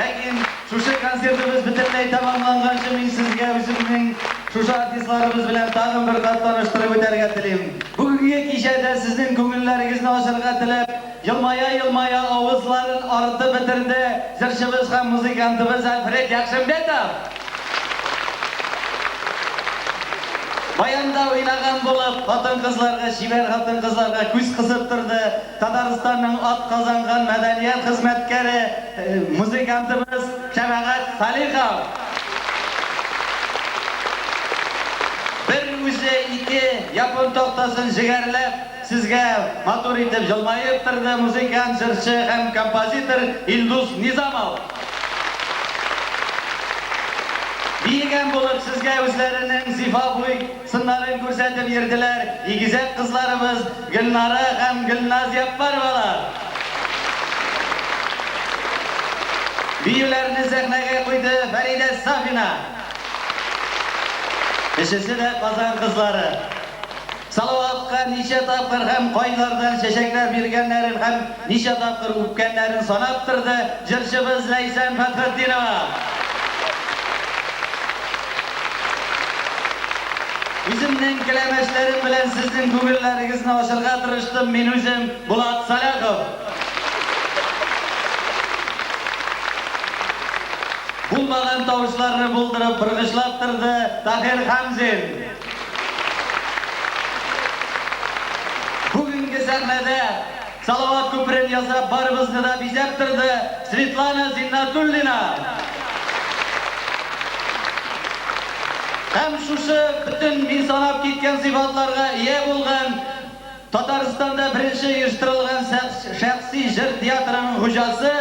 Ләкин шушы концертыбыз бөтенләй тәмамланганчы мин сезгә үземнең шушы артистларыбыз белән тагын бер кат таныштырып үтәргә телим. Бүгенге кичәдә сезнең күңелләрегезне ачарга теләп, елмая-елмая авызларын арытып бетерде җырчыбыз һәм музыкантыбыз Альфред Якшимбетов. Баянда уйнаган булып, хатын-кызларга, чибәр хатын-кызларга күз кысып торды. Татарстанның атказанган мәдәният хезмәткәре, музыкантыбыз Шәфәгать Салихов. Бер үзе ике япон тактасын җегәрләп, сезгә матур итеп елмаеп торды музыкант, җырчы һәм композитор Илдус Низамов. Биегән булып сезгә үзләренең зифа буй сыннарын күрсәтеп йөрделәр игезәк кызларыбыз Гөлнара һәм Гөлназ Яппаровалар. Биюләрне сәхнәгә куйды Фәридә Сафина. Өчесе дә Казан кызлары. Салаватка ничә тапкыр һәм кайлардан чәчәкләр биргәннәрен һәм ничә тапкыр үпкәннәрен санап торды җырчыбыз Ләйсән Фәтхетдинова. Үземнең келәмәшләрем белән сезнең күңелләрегезне ачарга тырыштым мин үзем, Булат Саляхов. Булмаган тавышларны булдырып, боргычлап торды Таһир Хәмзин. Бүгенге сәхнәдә Салават күперен ясап, барыбызны да бизәп торды Светлана Зиннатуллина. Һәм шушы бөтен мин санап киткән сыйфатларга ия булган Татарстанда беренче оештырылган шәхси җыр театрының хуҗасы.